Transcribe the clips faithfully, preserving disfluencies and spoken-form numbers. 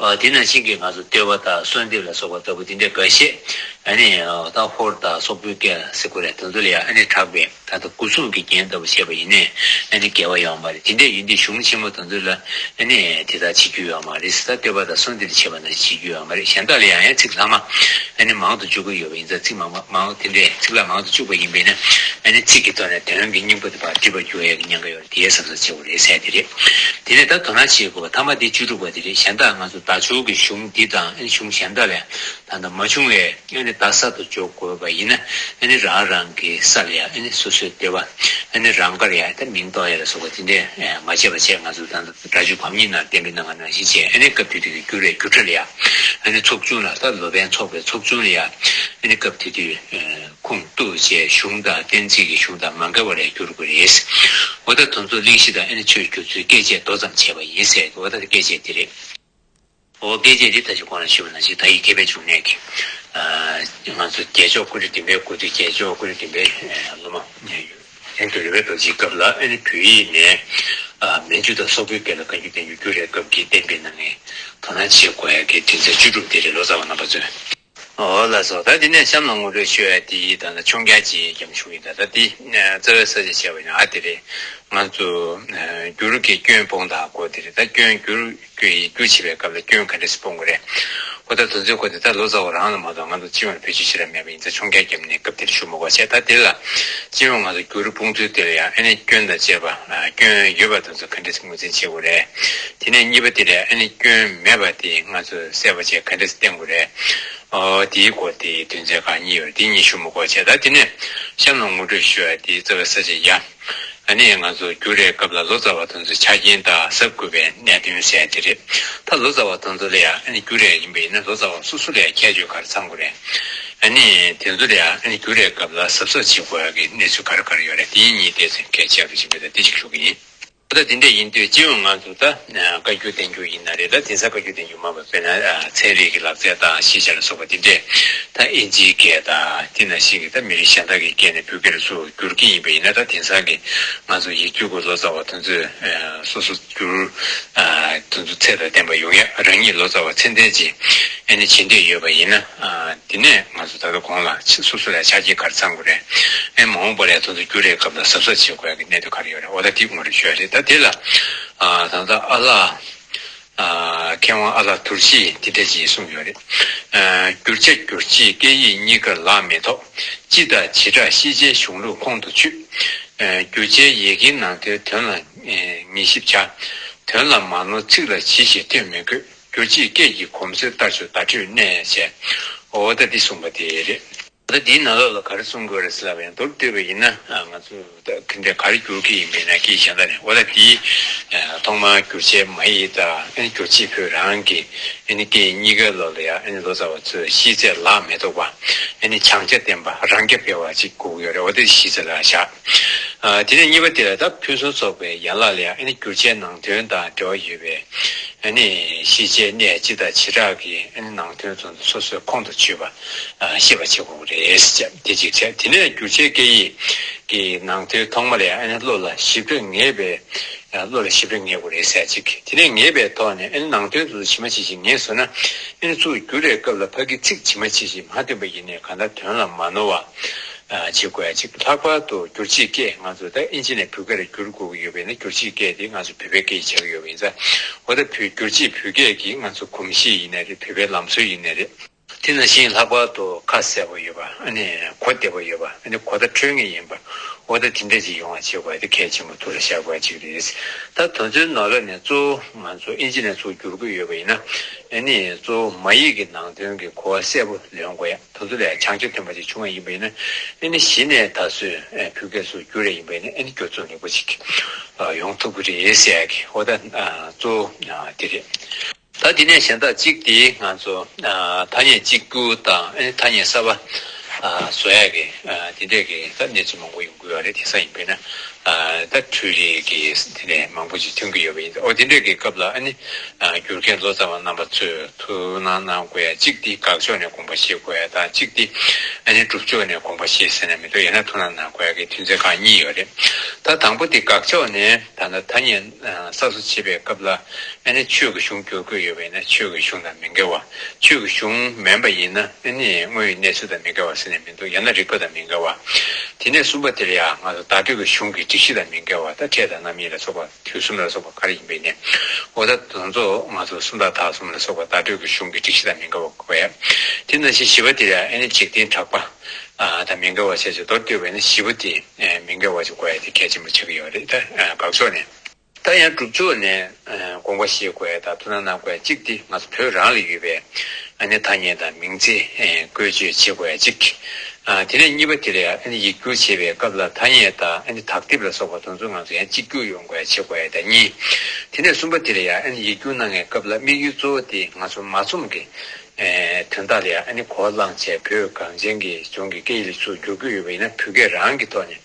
ཨ་དེ་ནང་བཞིན་གྱི་ང་ཚོ་བསྟོད་པ་དང་གསོལ་འདེབས་ལ་སོགས་པ་ལྟ་བུ་དེ་འདྲའི་འགའ་ཤས། ཨ་ནི་ད་ཧོར་དང་སོག་པོའི་སྐད་ཟེར་དགོས་རེད། དེ་ཚོ་ལ་ཡང་ཨ་ནི་གྲགས་པའི་ད་ལྟ་སྐུ་གསུང་གི་རྒྱན་ལྟ་བུ་བྱས་པ་ཡིན་ནའི་ཨ་ནི་འགལ་བ་ཡོད་མ་རེད། དེ་འདྲ་ཡིན་དུས་གཞུང་ཆེན་མོ་དེ་ཚོ་ལ་ཨ་ནི་དེ་ལྟར་བྱེད་རྒྱུ་ཡོད་མ་རེད། ད་བསྟོད་པ་དང་གསོལ་འདེབས་བྱས་པ་ནང་བཞིན་བྱེད་རྒྱུ་ཡོད་མ་རེད། གཞན་དག་ལ་ཡང་ཡང་ཚིག་ལྷག་མ་ཨ་ནི་མང་དུ་བཅུག་གི་ཡོད་པ་ཡིན་ཙང་ཚིག་མང་མང་དེ་འདྲའི་ཚིག་ལྷག་མང་དུ་བཅུག་པ་ཡིན་པས་ན་ཨ་ནི་ཚིག་གི་ཐོག་ནས་དོན་གྱི་སྙིང་པོ་དེ་ཕར་འགྲིབ་པར་འགྱུར་ཡས་ཀྱི་ཉེན་ཁ་ཡོད་རེད། དེའི་གཟབ་གཟབ་བྱེད་དགོས་རེད་ཟེར་དེ་རེད། དེ་ནས་ད་དོ་སྣང་བྱེད་དགོས་པ་ཐ་མ་དེ་བཅུ་དྲུག་པ་དེ་རེད། གཞན་དག་ང་ཚོ་བདག་སྦྱོར་གྱི་གཞུང་འདི་དང་ཨ་ནི་གཞུང་གཞན་དག་ལས་ད་ལྟ་མ་བྱུང་བའི་ཨ་ནི་བདག་ས་དུ་འཇོག་དགོས་པ་ཡིན་ན་ཨ་ནི་རང་རང་གི་ས་ལ་ཡ་ཨ་ནི་སོ་སོའི་སྡེ་པ་ཨ་ནི་རང་དགར་ཡ་ད་མིང་གཏོགས་ཡ་ལ་སོགས་པ་དེ་འདྲས་མ་བྱས་པ་བྱས། ང་ཚོ་ད་ལྟ་སྒྲ་སྒྱུར་བམ་གཉིས་ནང་བསྟན་པའི་གནང་བ་ནང་བཞིན་བྱས། ཨ་ནི་སྐབས་དེ་དུས་ཀྱི་འགྱུར་བའི་འགྱུར་ཕྲ་ལ་ཡ་ཨ་ནི་ཚོགས་ཆུང་ལ་ད་ལོ་པཎ་ཚོགས་པའི་ཚོགས་ཆུང་ལ་ཡ་ཨ་ནི་སྐབས་དེ་དུས་ཁུངས་གཏུགས་བྱས་གཞུང་དང་གཏན་ཚིགས་ཀྱི་གཞུང་དང་མ་འགལ་བ་ལ་འགྱུར་དགོས་རེད། འོ་ད་དེ་ཚོ་གླེང་གཞི་དང་ཨ་ནི་ཆོས་བསྒྱུར་ཚུལ་སྐད་ཆའི་མདོ་ཙམ་བྱས་པ་ཡིན་ཟེར། འོ་ད་སྐད་ཆ་དེ་རེད། འོ་སྐད་ཆ་འདི་ད་ཅི་གོང་ལ་ཞུས་པ་ནང་བཞིན་ད་ཡིག་མཁས་པའི་འབྱུང་གནས་ཀྱི་ང་ཚོ་རྒྱལ་མཆོག་ཀུན་རིག་བདེན་པའི་སྐུ་དེ་རྒྱལ་མཆོག་ཀུན་རིག་བདེན་པའི་སློབ་མ་ཡན་དུ་རི་བའི་རྡོ་རྗེའི་སྐབས་ལ་ཨ་ནི་བོད་ཡིག་ནས་མན་ཇུ་དང་སོག་པོའི་སྐད་ལ་བཀའ་འགྱུར་བསྟན་འགྱུར་འགྱུར་རའི་སྐབས་ཀྱི་བསྟན་པའི་ནང་ནས་དོ་སྣང་བྱེད་དགོས་ཡ་གི་དོན་ཚན་བཅུ་དྲུག་དེ་རེད། ལོ་ཙཱ་བ་རྣམ་པ་ཚོས། འོ་ལགས་སོ། ད་དེ་ནས་གཤམ་ལ་ངོ་སྤྲོད་ཞུ་ཡ་དེ་ད་ལྟ་ཆུང་རྐྱང་ཅིག་རྒྱབ་ཞུ་གི་ཡིན། ད་ད་དེ་རྩ་བའི་ས་བཅད་བྱས་པ་ཡིན་ན་ཨ་དེ་རེད། ང་ཚོ་འགྱུར་གྱི་སྐྱོན་སྤོང་དག་གོ་དེ་རེད། ད་སྐྱོན་འགྱུར་སྐྱོན་ཡིག་སྒྱུར་བྱེད་པའི་སྐབས་ལ་སྐྱོན་ག་འདྲ་སེ་སྤོང་དགོས་རེད། འོ་ད་དེ་ཚོའི་སྐོར་དེ་ད་ལོ་ཙཱ་བ་རང་ལ་མ་གཏོགས་ང་ཚོ་སྤྱི་ཡོངས་ལ་བེད་སྤྱོད་ཞེ་དྲག་མེད་པ་ཡིན་ཙང་ཆུང་རྐྱང་རྒྱབ་ནས་སྐབས་དེར་ཞུ་མི་དགོས་བྱས། ད་དེ་ལ་སྤྱི་ཡོངས་ང་ཚོ་འགྱུར་སྤོང་ཚུལ་དེ་ལ་ཡང་ཨ་ནི་སྐྱོན་དང་བཅས་པ་སྐྱོན་ཡོད་པ་དེ་ཚོ་ག་འདྲ་སེ་ངོས་འཛིན་བྱེད་དགོས་རེད། དེ་ནས་གཉིས་པ་དེ་ལ་ཨ་ནི་སྐྱོན་མེད་པ་དེ་ང་ཚོས་གསལ་པོ་བྱས་ག་འདྲ་སེ་བསྟན་དགོས་རེད། ཨོ་དེའི་སྐོར་དེའི་དོན་ཚན་ཁག་གཉིས་ཡོད་རེད། དེ་གཉིས་ཞུ་མི་དགོས་བྱས། ད་དེ་ནས་གཤམ་ལ་ངོ་སྤྲོད་ཞུ་ཡ་དེའི་རྩ་བའི་ས་བཅད་ཡ། ཨ་ནི་ང་ཚོ་འགྱུར་རའི་སྐབས་ལ་ལོ་ཙཱ་བ་དེ་ཚོའི་ཆ་རྐྱེན་དང་གཟབ་དགོས་པའི་གནད་དོན་ཟེར་དེ་རེད། ད་ལོ་ཙཱ་བ་དེ་ཚོ་ལ་ཡ་ཨ་ནི་འགྱུར་ར་ཡིན་པ་ཡིན་ན་ལོ་ཙཱ་བ་སོ་སོ་ལ་ཡ་ཁྱད་ཆོས་ག་རེ་ཚང་དགོས་རེད། ཨ་ནི་དེ་ཚོ་ལ་ཡ་ཨ་ནི་འགྱུར་རའི་སྐབས་ལ་གཟབ་གཟབ་བྱེད་དགོས་ཡ་གི་གནས་ཚུལ་ག་རེ་ག་རེ་ཡོད་རེད། དེ་གཉིས་ཏོག་ཙམ་གལ་ཆེ་རུ་ཕྱིན་པ་དང་དེ་གཅིག་ཞུ་གི་ཡིན། ད་དེ་འདྲ་ཡིན་དུས་སྤྱི་ཡོངས་ང་ཚོ་ད་བཀའ་འགྱུར་བསྟན་འགྱུར་ཡིན་ན་རེད། ད་དེང་སང་བཀའ་འགྱུར་བསྟན་འགྱུར་མང་པོ་དཔེར་ན་ཚན་རིག་གི་ལག་རྩལ་དང་ཤེས་བྱ་ལ་སོགས་པ་དེ་འདྲས་ད་ཨིན་ཇིའི་སྐད་དང་དེ་ནང་བཞིན་གྱི་ད་མི་རིགས་གཞན་དག་གི་སྐད་ནས་བོད་སྐད་ལ་ཚུར་བསྒྱུར་གྱི་ཡིན་པ་ཡིན་ན། ད་དེང་སང་གི་ང་ཚོ་ཡིག་རྒྱུགས་ཀྱི་ལོ་ཙཱ་བ་དེ་ཚོས་སོ་སོ་བསྒྱུར་དེ་ཚོ་ཚད་དང་ལྡན་པ་ཡོང་ཡ་རང་ཉིད་ལོ་ཙཱ་བ་ཚད་ལྡན་ཅིག་ཨ་ནི་བྱེད་འདོད་ཡོད་པ་ཡིན་ན། དེ་ནས་ང་ཚོ་ད་ལྟ་གོང་ལ་ཕྱི་སོ་སོ་ལ་ཆ་རྐྱེན་ག་རེ་ཚང་དགོས་རེད། ཨེ་མ་འོངས་པ་ལ་ཡང་དེ་ཚོ་འགྱུར་རའི་སྐབས་ལ་གཟབ་གཟབ་བྱེད་དགོས་ཡ་གི་གནད་དོན་ག་རེ་ཡོད་རེད། འོ་ད་དེ་ངོ་སྤྲོད་ཞུ་ཡ་རེད། ད་དེ་ལ་ཨ་ད་ལྟ་ཨ་ལགས་ཨ་མཁས་དབང་ཨ་ལགས་དུར་ཞིས་འདི་འདྲ་ཅིག་གསུངས་ཡོད་རེད། ཨ་བསྒྱུར་བྱ་བསྒྱུར་བྱེད་སྐད་ཡིག་གཉིས་ཀར་ལག་མི་ཐོགས། སྤྱི་དང་བྱེ་བྲག་ཤེས་བྱའི་གཞུང་ལུགས་ཁོང་དུ་ཆུད། ཨ་བསྒྱུར་བྱའི་ཡི་གེའི་ནང་དོན་དོན་ལ་ཨ་ངེས་ཤེས་བྱ། དོན་ལ་མ་ནོར་ཚིག་ལ་ཇི་ཞིག་ལྟོས་མི་དགོས། བསྒྱུར་བྱེད་སྐད་ཀྱི་གོམས་སྲོལ་ལྟར་ཞུ་བརྡ་སྤྲོད་གནས་བྱས། འོ་ད་འདི་གསུངས་པ་དེ་རེད། ད་འདིའི་ནང་ལོགས་ལ་ག་རེ་གསུང་དགོས་རེད་ཟེར་ལབ་པ་ཡིན་མདོར་བསྡུས་པ་ཡིན་ན། ང་ཚོ་ད་ག་འདྲ་ག་རེ་བསྒྱུར་གྱི་ཡིན་པས་ན་སྐད་གཞན་དག་ནས། འོ་ད་འདི་ཐོག་མར་བསྒྱུར་བྱའི་མ་ཡིག་དང་ཨ་ནི་བསྒྱུར་བྱེད་བོད་རང་གི་ཨ་ནི་སྐད་གཉིས་ཀའི་ལོགས་ལ་ཡང་ཨ་ནི་ལོ་ཙཱ་བ་ཚོས་ཤེས་ཚད་ལག་མི་ཐོགས་པ། ཨ་ནི་བྱང་ཆ་ལྡན་པ་རང་རྐྱ་འཕེར་བ་ཅིག་དགོས་ཀྱི་ཡོད་རེད། འོ་དེ་ཤེས་ཚད་ལ་བཞག། དེ་ནས་གཉིས་པ་དེ་ལ་ད་ཕུན་སུམ་ཚོགས་པའི་ཡན་ལག་ལ་ཡང་ཨ་ནི་བསྒྱུར་བྱའི་ནང་དོན་དང་འབྲེལ་བ་ཡོད་པའི་ཨ་ནི་ཤེས་བྱའི་གནས་སྤྱི་དང་བྱེ་བྲག་གི་ཨ་ནི་ནང་དོན་ཚོ་སོ་སོའི་ཁོང་དུ་ཆུད་པ་ཤེས་པ་བྱེད་དགོས་རེད་ཟེར། དེ་གཅིག་བྱས། དེ་ནས་བསྒྱུར་བྱའི་སྐད་ཡིག་གི་ནང་དོན་ཐོག་མ་ལ་ཡང་ཨ་ནི་བློ་ལ་ཞིབ་ཕྲ་ངེས་པའི་བློ་ལ་ཞིབ་ཕྲ་ངེས་དགོས་རེད་ཟེར་གཅིག། དེ་ནས་ངེས་པའི་ཐོག་ནས་ཨ་ནི་ནང་དོན་དེ་ཚོ་ཇི་མ་ཇི་བཞིན་ངེས་སོང་ན། ཨ་ནི་ཚུར་བསྒྱུར་བའི་སྐབས་ལ་ཕ་གི་ཚིག་ཇི་མ་ཇི་བཞིན་མ་ཐོན་པ་ཡིན་ནའི་གང་ལྟར་དོན་ལ་མ་ནོར་བ་བྱེད་དགོས་ཡ་གཅིག། ལྷག་པར་དུ་བསྒྱུར་བྱེད་སྐད་ང་ཚོ་ད་ཨིན་ཇི་ནས་བོད་སྐད་ལ་བསྒྱུར་དགོས་ཀྱི་ཡོད་པས་ན། བསྒྱུར་བྱེད་སྐད་དེ་ང་ཚོ་བོད་པའི་སྐད་ཡིག་ཆགས་ཀྱི་ཡོད་པ་ཡིན་ཙང་། འོ་ད་བོད་བསྒྱུར་བྱེད་བོད་སྐད་ཀྱི་ང་ཚོ་གོམས་གཤིས་ཡིན་ནའི་རེད། བོད་པའི་ལམ་སྲོལ་ཡིན་ནའི་རེད། དེ་ནང་བཞིན་ལྷག་པར་དུ་ཁ་གསལ་པོ་ཡོད་པ། ཨ་ནི་གོ་བདེ་པོ་ཡོད་པ། ཨ་ནི་གོ་བརྡ་འཕྲོད་ངེས་ཡིན་པ། འོ་ད་དེ་འདྲ་ཅིག་ཡོང་བ་བྱེད་དགོས་ཡ་དེ་གལ་ཆེན་པོ་ཐུགས་ལ་བཞག་དགོས་ཡ་ཅིག་རེད། ད་དེ་ཚོའི་ནང་ལོགས་ནས་གཙོ་བོ་ང་ཚོ་ཨིན་ཇི་ནས་ཚུར་བསྒྱུར་དགོས་ཡོད་པ་ཡིན་ན། ཨ་ནི་གཙོ་བོ་མ་ཡིག་གི་ནང་དོན་གྱི་གོ་བ་གསལ་པོ་ལོན་དགོས་ཡ། དེ་ཚོ་ལ་བྱང་ཆ་ཐོན་པ་ཅིག་བྱུང་བ་ཡིན་པ་ཡིན་ན། ཨ་ནི་གཞི་ནས་ད་གཟོད་བོད་སྐད་ཚུར་བསྒྱུར་རེ་ཡིན་པ་ཡིན་ན། ཨ་ནི་སྐྱོར་ཚུལ་ལེགས་པོ་ཅིག་ཡོང་ཐུབ་ཀྱི་རེད་ཟེར་ཡ་གི། འོ་ད་གཙོ་བོ་དེ་རེད། ད་དེ་ནས་གཞན་དག་གཅིག་དེ་ང་ཚོ་ཨ་ཐ་སྙད་གཅིག་གྱུར་དང་ཨ་ནི་ཐ་སྙད་གསར་པ་ཨ་བཟོ་ཡག་གི་ཨ་དེ་འདྲས་ཀྱི་ད་གནས་ཚུལ་མང་པོ་ཡོང་གི་ཡོད་རེད། དེང་སང་ཡིན་པས་ན་ ད་འཕྲུལ་རིག་གི་དེ་ནས་མང་པོ་ཞིག་ཐོན་གྱི་ཡོད་པ་ཡིན། འོ་དེ་འདྲའི་གི་སྐབས་ལ་ཨ་ནི་བསྒྱུར་མཁན་ལོ་ཙཱ་བ་རྣམ་པ་ཚོས་ཐུགས་སྣང་གནང་དགོས་ཡ་གཅིག་དེ་དགག་ཕྱོགས་ནས་དགོངས་པ་བཞེས་དགོས་ཡ་དང་གཅིག་དེ་ཨ་ནི་སྒྲུབ་ཕྱོགས་ནས་དགོངས་པ་བཞེས་ཟེར་ན་མི་འདུག་ཡང་ན་ཐུགས་སྣང་གནང་དགོས་ཡ་གི་དོན་ཚན་ཁག་གཉིས་ཡོད་རེད། ད་དང་པོ་དེ་དགག་ཕྱོགས་ནས་ད་ལྟ་ཐ་སྙད་གསར་བཟོ་བྱེད་པའི་སྐབས་ལ་ཨ་ནི་ཆོས་ཀྱི་གཞུང་བསྒྱུར་དགོས་ཡོད་པ་ཡིན་ན་ཆོས་ཀྱི་གཞུང་དང་མི་འགལ་བ། ཆོས་ཀྱི་གཞུང་མིན་པ་ཡིན་ན་ཨ་ནི་དངོས་ཡོད་གནས་ཚུལ་དང་མི་འགལ་བ་ཟེར་ནས་མི་འདུག་ཡང་ན་རིགས་པ་དང་མི་འགལ་བ། དེ་ནས་གསུམ་པ་དེ་ལ་ཡང་ང་ཚོ་བརྡ་སྤྲོད་ཀྱི་གཞུང་གི་སྒྲིག་གཞི་དང་མི་འགལ་བ། ད་ཕྲད་དང་རྣམ་དབྱེ་ལ་སོགས་པ་དུས་གསུམ་ལ་སོགས་པ་ག་རེ་ཡིན་པ་ཡིན་ནའི། འོ་ད་དེ་ཚོ་ང་ཚོ་སུམ་རྟགས་དག་གསུམ་ལ་སོགས་པ་བརྡ་སྤྲོད་ཀྱི་གཞུང་གི་སྒྲིག་གཞི་དང་མི་འགལ་བ་དགོས་ཡ། དེ་ནང་བཞིན་བཞི་པ་དེ་ལ་ཡང་ཨ་ནི་འཇིག་རྟེན་གྲགས་པ་དང་མི་འགལ་བ་བྱས་ཚེ་མདོར་བསྡུས་པ་ཡིན་ན་བཞི་པོ་དེ་མི་འགལ་བ་ཞིག་དགོས་ཡ་དེ་གལ་ཆེན་པོ་ཆགས་ཀྱི་ཡོད་རེད། ད་དགག་ཕྱོགས་ནས། ད་ཡང་སྒྲུབ་ཕྱོགས་ནས་དགོངས་པ་བཞེས་དགོས་ཡ་དང་ཐུགས་སྣང་གནང་དགོས་ཡ་གཅིག་དེ་ང་ཚོ་བོད་རང་ལ་ཡོད་པའི་ཨ་ནི་ཐ་སྙད་དང་མིང་ཚིག་བཀོལ་སྤྱོད་བྱེད་དགོས་ཡ་གཅིག་དེ་ནས་གཉིས་པ་དེ་ལ་ཡང་ཨ་ནི་ཡིག་སྒྱུར་བྱེད་པའི་སྐབས་ལ་ཐ་སྙད་དང་ཨ་ནི་དག་སྡེབ་ལ་སོགས་པ་དེ་ཚོ་ང་ཚོ་ཡང་གཅིག་གྱུར་ཡོང་དགོས་ཡ་བྱེད་དགོས་ཡ་དང་གཉིས། དེ་ནས་གསུམ་པ་དེ་ལ་ཡང་ཨ་ནི་ཡིག་སྒྱུར་གནང་བའི་སྐབས་ལ་དམིགས་ཡུལ་གཙོ་བོ་དེ་ང་ཚོ་མ་རྩོམ་གྱི་དོན་དག་ལ་ཡང་ཨ་ནི་གོ་བ་བླངས་བྱས་བོད་གངས་ཅན་གྱི་ལྗོངས་ཀྱི་སྐད་ཡིག་ལ་ཚུར་བསྒྱུར་གྱི་ཡོད་པ་ཡིན་ན་བོད་སྐད་རང་གི་ཐོག་ནས་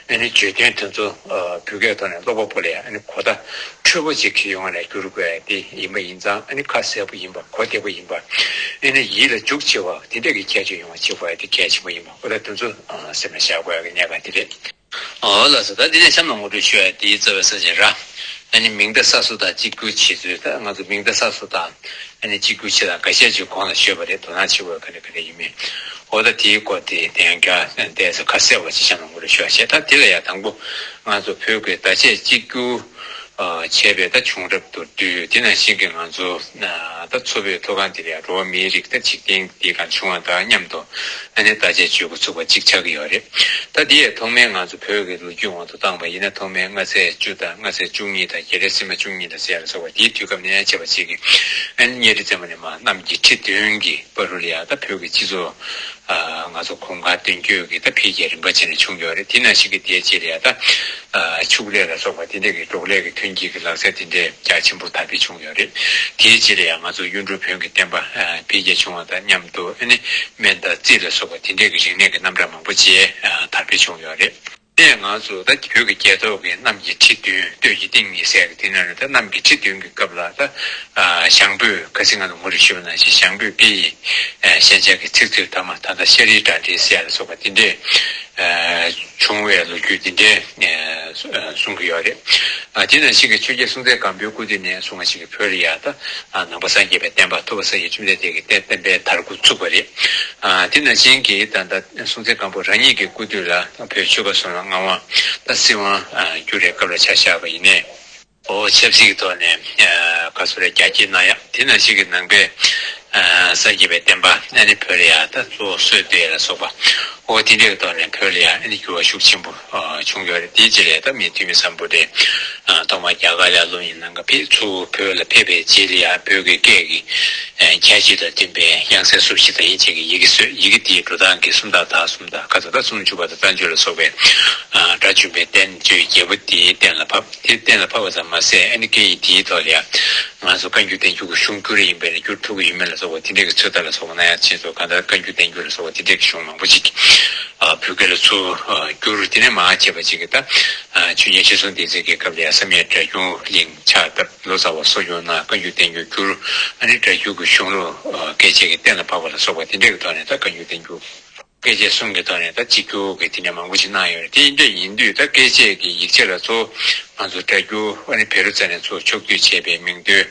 ཨ་ནི་བརྗོད་དོན་དེ་ཚོ་བོད་སྐད་ཐོག་ནས་ཀློག་པ་པོ་ལ་ཡང་ཨ་ནི་གོ་བརྡ་འཕྲོད་པོ་ཅིག་ཡོང་བ་ལ་བསྒྱུར་དགོས་ཡ་དེ་ཡིན་པ་ཡིན་ཙང་ཨ་ནི་ཁ་གསལ་པོ་ཡིན་པ་གོ་བདེ་པོ་ཡིན་པ་ཨ་ནི་ཡིད་ལ་འཇུག་ཆེ་བ་དེ་འདྲ་གི་ཁྱད་ཆོས་ཡོང་བ་བྱེད་དགོས་ཡ་དེ་གལ་ཆེན་པོ་ཡིན་པ་འོ་ད་དེ་ཚོ་སེམས་ལ་བཞག་དགོས་ཡ་གི་གནད་འགག་དེ་རེད། ཨོ་ལགས་སོ། ད་འདི་ནས་གཤམ་ལ་ངོ་སྤྲོད་ཞུ་ཡ་དེའི་རྩ་བའི་ས་བཅད་ར། ཨ་ནི་མིང་བརྡ་གསར་བཟོ་དང་གཅིག་གྱུར་བྱེད་ཚུལ། ད་ང་ཚོ་མིང་བརྡ་གསར་བཟོ་དང་ཨ་ནི་གཅིག་གྱུར་བྱེད་སྟངས་འགའ་ཤས་ཅིག་གོང་ལ་ཞུས་པ་རེད། དོ་སྣང་བྱེད་དགོས་ག་འདྲ་ག་འདྲ་ཡིན་མིན། ཨོ་ད་དེའི་སྐོར་དེ་དེ་ཡང་རྒྱ་བལྟས་ཚེ་ཁ་གསལ་བ་ཅིག་གཤམ་ལ་ངོ་སྤྲོད་ཞུ་ཡ་བྱས། ད་དེ་ལ་ཡ་དང་པོ་ང་ཚོ་བོད་ཀྱི་བརྡ་ཆད་གཅིག་གྱུར་བྱས་པའི་ད་བྱུང་རབས་མདོར་བསྡུས། དེ་ནང་བཞིན་གྱི་ང་ཚོ་ད་མཚོ་བོད་མཐོ་སྒང་དེ་ལ་ཡ་འགྲོ་བ་མིའི་རིགས་ད་འཇིག་རྟེན་འདིའི་སྒང་བྱུང་བ་དང་མཉམ་དུ་ཨ་ནི་བརྡ་ཆད་བརྗོད་འགོ་ཚུགས་པ་གཅིག་ཆགས་ཀྱི་ཡོད་རེད། ད་འདི་ཡས་ཐོག་མའི་ང་ཚོ་བོད་ཀྱི་ལོ་རྒྱུས་དབང་དུ་བཏང་བ་ཡིན་ན་ཐོག་མའི་མངའ་ཚད་བཅུ་དང་མངའ་ཚད་བཅུ་གཉིས་དང་རྒྱལ་རབས་སིལ་མ་བཅུ་གཉིས་དང་ཟེར་ཡ་ལ་སོགས་པ་དེའི་དུས་སྐབས་ནས་བྱས་པ་ཅིག་གི་ཨ་ནི་གཉའ་ཁྲི་བཙན་པོ་ནས་མར་གནམ་གྱི་ཁྲི་བདུན་གྱི་བར་དུ་ལ་ཡ་ད་བོད་ཀྱི་སྤྱི་ཚོགས་ང་ཚོ་གོམ་གང་མདུན་སྐྱོད་ཀྱི་ད་འཕེལ་རྒྱས་རིམ་པ་བྱས་ནས་བྱུང་ཡོད་རེད། དེ་ནང་བཞིན་གྱི་དེའི་རྗེས་ལ་ཡ་ད་ཕྱུགས་ལས་ལ་སོགས་པ་དེ་འདྲ་གི་འབྲོག་ལས་ཀྱི་ཐོན་སྐྱེད་ཀྱི་ལག་རྩལ་དེ་འདྲའི་རྒྱ་ཆེན་པོ་དར་འཕེལ་བྱུང་ཡོད་རེད། དེའི་རྗེས་ལ་ཡང་ང་ཚོ་གཡུང་དྲུང་བོན་གྱི་བསྟན་པ་འཕེལ་རྒྱས་བྱུང་བ་དང་མཉམ་དུ་ཨ་ནི་སྨན་དང་རྩིས་ལ་སོགས་པ་དེ་འདྲའི་གི་རིག་གནས་ཀྱི་རྣམ་གྲངས་མང་པོ་ཅིག་དར་འཕེལ་བྱུང་ཡོད་རེད། དེ་ནས་ང་ཚོ་ད་བོད་ཀྱི་རྒྱལ་ཐོག་གི་གནམ་གྱི་ཁྲི་བདུན་སྟོད་ཀྱི་སྟེང་གཉིས་ཟེར་གི་དེ་ནང་ནས་ད་གནམ་གྱི་ཁྲི་བདུན་གྱི་སྐབས་ལ་ད་ཞང་བོད་ཁ་སང་ང་ཚོ་ངོ་སྤྲོད་ཞུས་པ་ནང་བཞིན་ཞང་བོད་སྐད་ཡིག་ཤན་སྦྱར་གྱི་ཚིག་མཛོད་མཐའ་མ་ད་ལྟ་ཤར་རིའི་འདྲ་འདྲའི་ཟེར་ཡ་ལ་སོགས་པ་དེ་འདྲས་བྱུང་བའི་ལོ་རྒྱུས་དེ་འདྲས་གསུང་གི་ཡོད་རེད། དེ་ནང་བཞིན་གྱི་ཆོས་རྒྱལ་སྲོང་བཙན་སྒམ་པོའི་སྐུ་དུས་ནས་བཟུང་བ་ཞིག་གི་བོད་ལ་ཡ་ད་ནང་པ་སངས་རྒྱས་པའི་བསྟན་པ་ཐུབ་པ་སངས་རྒྱས་བཅོམ་ལྡན་འདས་ཀྱི་བསྟན་བསྟན་པའི་དར་རྒུད་བཙུགས་པ་རེད། དེ་ནང་བཞིན་གྱི་ད་ལྟ་སྲོང་བཙན་སྒམ་པོ་རང་ཉིད་ཀྱི་སྐུ་དུས་ལ་བོད་ཆོལ་ཁ་གསུམ་ལ་མངའ་དབང་ད་སྲིད་དབང་བསྒྱུར་བའི་སྐབས་ལ་ཆ་བཞག་པ་ཡིན་ནའི། ཨོ་ཆབ་སྲིད་ཀྱི་ཐོག་ནས་ཨ་ག་ཚོད་རེད་རྒྱ་སྐྱེད་གནང་ཡག་དེ་ནང་བཞིན་གྱི་ནང་པའི་ཨ་སངས་རྒྱས་པའི་བསྟན་པ་ཨ་ནི་བོད་ལ་ཡ་ད་གཙོ་བོ་སྲོལ་གཏོད་ཡ་ལ་སོགས་པ་ཨོ་དེ་འདྲའི་ཐོག་ནས་བོད་ལ་ཡ་ཨ་ནི་འགྱུར་བ་ཤུགས་ཆེན་པོ་ཨ་བྱུང་ཡོད་རེད། དེའི་རྗེས་ལ་ཡ་ད་མི་ཐོན་མི་སམ་བྷོ་ཊས་ཨ་ཐོག་མར་རྒྱ་གར་ལ་སློབ་གཉེར་གནང་ག་ཕེབས་ཚུར་བོད་ལ་ཕེབས་པའི་རྗེས་ལ་ཡ་བོད་ཀྱི་སྐད་ཀྱི་ཨ་ཁྱད་ཆོས་དང་ལྡན་པའི་དབྱངས་གསལ་སོ་བཞི་དང་དབྱིན་ཇི་གི་ཡི་གེ་བཟོས། ཡི་གེ་དེའི་འགྲོ་སྟངས་ཀྱི་སུམ་རྟགས་དག་གསུམ་དང་ཁ་ཚ་ད་སུམ་ཅུ་པ་དང་རྩ་འཇུག་ལ་སོགས་པའི་ཨ་སྒྲ་འཇུག་པའི་བསྟན་བཅོས་རྒྱལ་པོ་དེའི་གཏན་ལ་ཕབ། དེ་གཏན་ལ་ཕབ་པ་ཙམ་མ་ཟད་ཨ་ནི་སྐད་ཡིག་དེའི་ཐོག་ལ་ཡང་ང་ཚོ་བཀའ་འགྱུར་བསྟན་འགྱུར་གྱི་གཞུང་བསྒྱུར་ཡིན་པས་ན་བསྒྱུར་ཐུབ་ཀྱི་ཡོད་མེད་ལ་སོགས་པ་དེ་འདྲ་གི་ཚོད་ལྟ་ལ་སོགས་པ་གནང་ཡག་ཆེད་དུ་གང་ལྟར་བཀའ་འགྱུར་བསྟན་འགྱུར་ལ་སོགས་པ་དེ་འདྲ་གི་གཞུང་མང་པོ་ཅིག་ཨ་བོད་སྐད་ལ་ཚུར་ཨ་བསྒྱུར། དེ་ནས་མར་བྱས་པ་ཅིག་གིས་ད་ཨ་ཆོས་རྒྱལ་ཁྲི་སྲོང་ལྡེ་བཙན་གྱི་སྐབས་ལ་ཡང་བསམ་ཡས་སྒྲ་སྒྱུར་གླིང་ཕྱག་བཏབ། ལོ་ཙཱ་བ་གསོ་སྦྱོང་གནང་། བཀའ་འགྱུར་བསྟན་འགྱུར་བསྒྱུར། ཨ་ནི་སྒྲ་སྒྱུར་གྱི་གཞུང་ལུགས་ཨ་བཀས་བཅད་ཀྱི་གཏན་ལ་ཕབ་པ་ལ་སོགས་པ་དེ་འདྲ་གི་ཐོག་ནས་ད་བཀའ་འགྱུར་བསྟན་འགྱུར། བཀས་བཅད་གསུམ་གྱི་ཐོག་ནས་ད་གཅིག་གྱུར་གྱི་དེ་འདྲ་མང་པོ་ཞིག་གནང་ཡོད་རེད། དེ་འདྲ་ཡིན་དུས་ད་བཀས་བཅད་ཀྱི་ཡིག་ཆ་ལ་གཙོ་བོ་ང་ཚོ་སྒྲ་སྒྱུར་ཨ་ནི་བཻ་རོ་ཙ་ནས་གཙོ་བོ་ཕྱོགས་བསྡུས་བྱས་པའི་མིང་ཐོའི་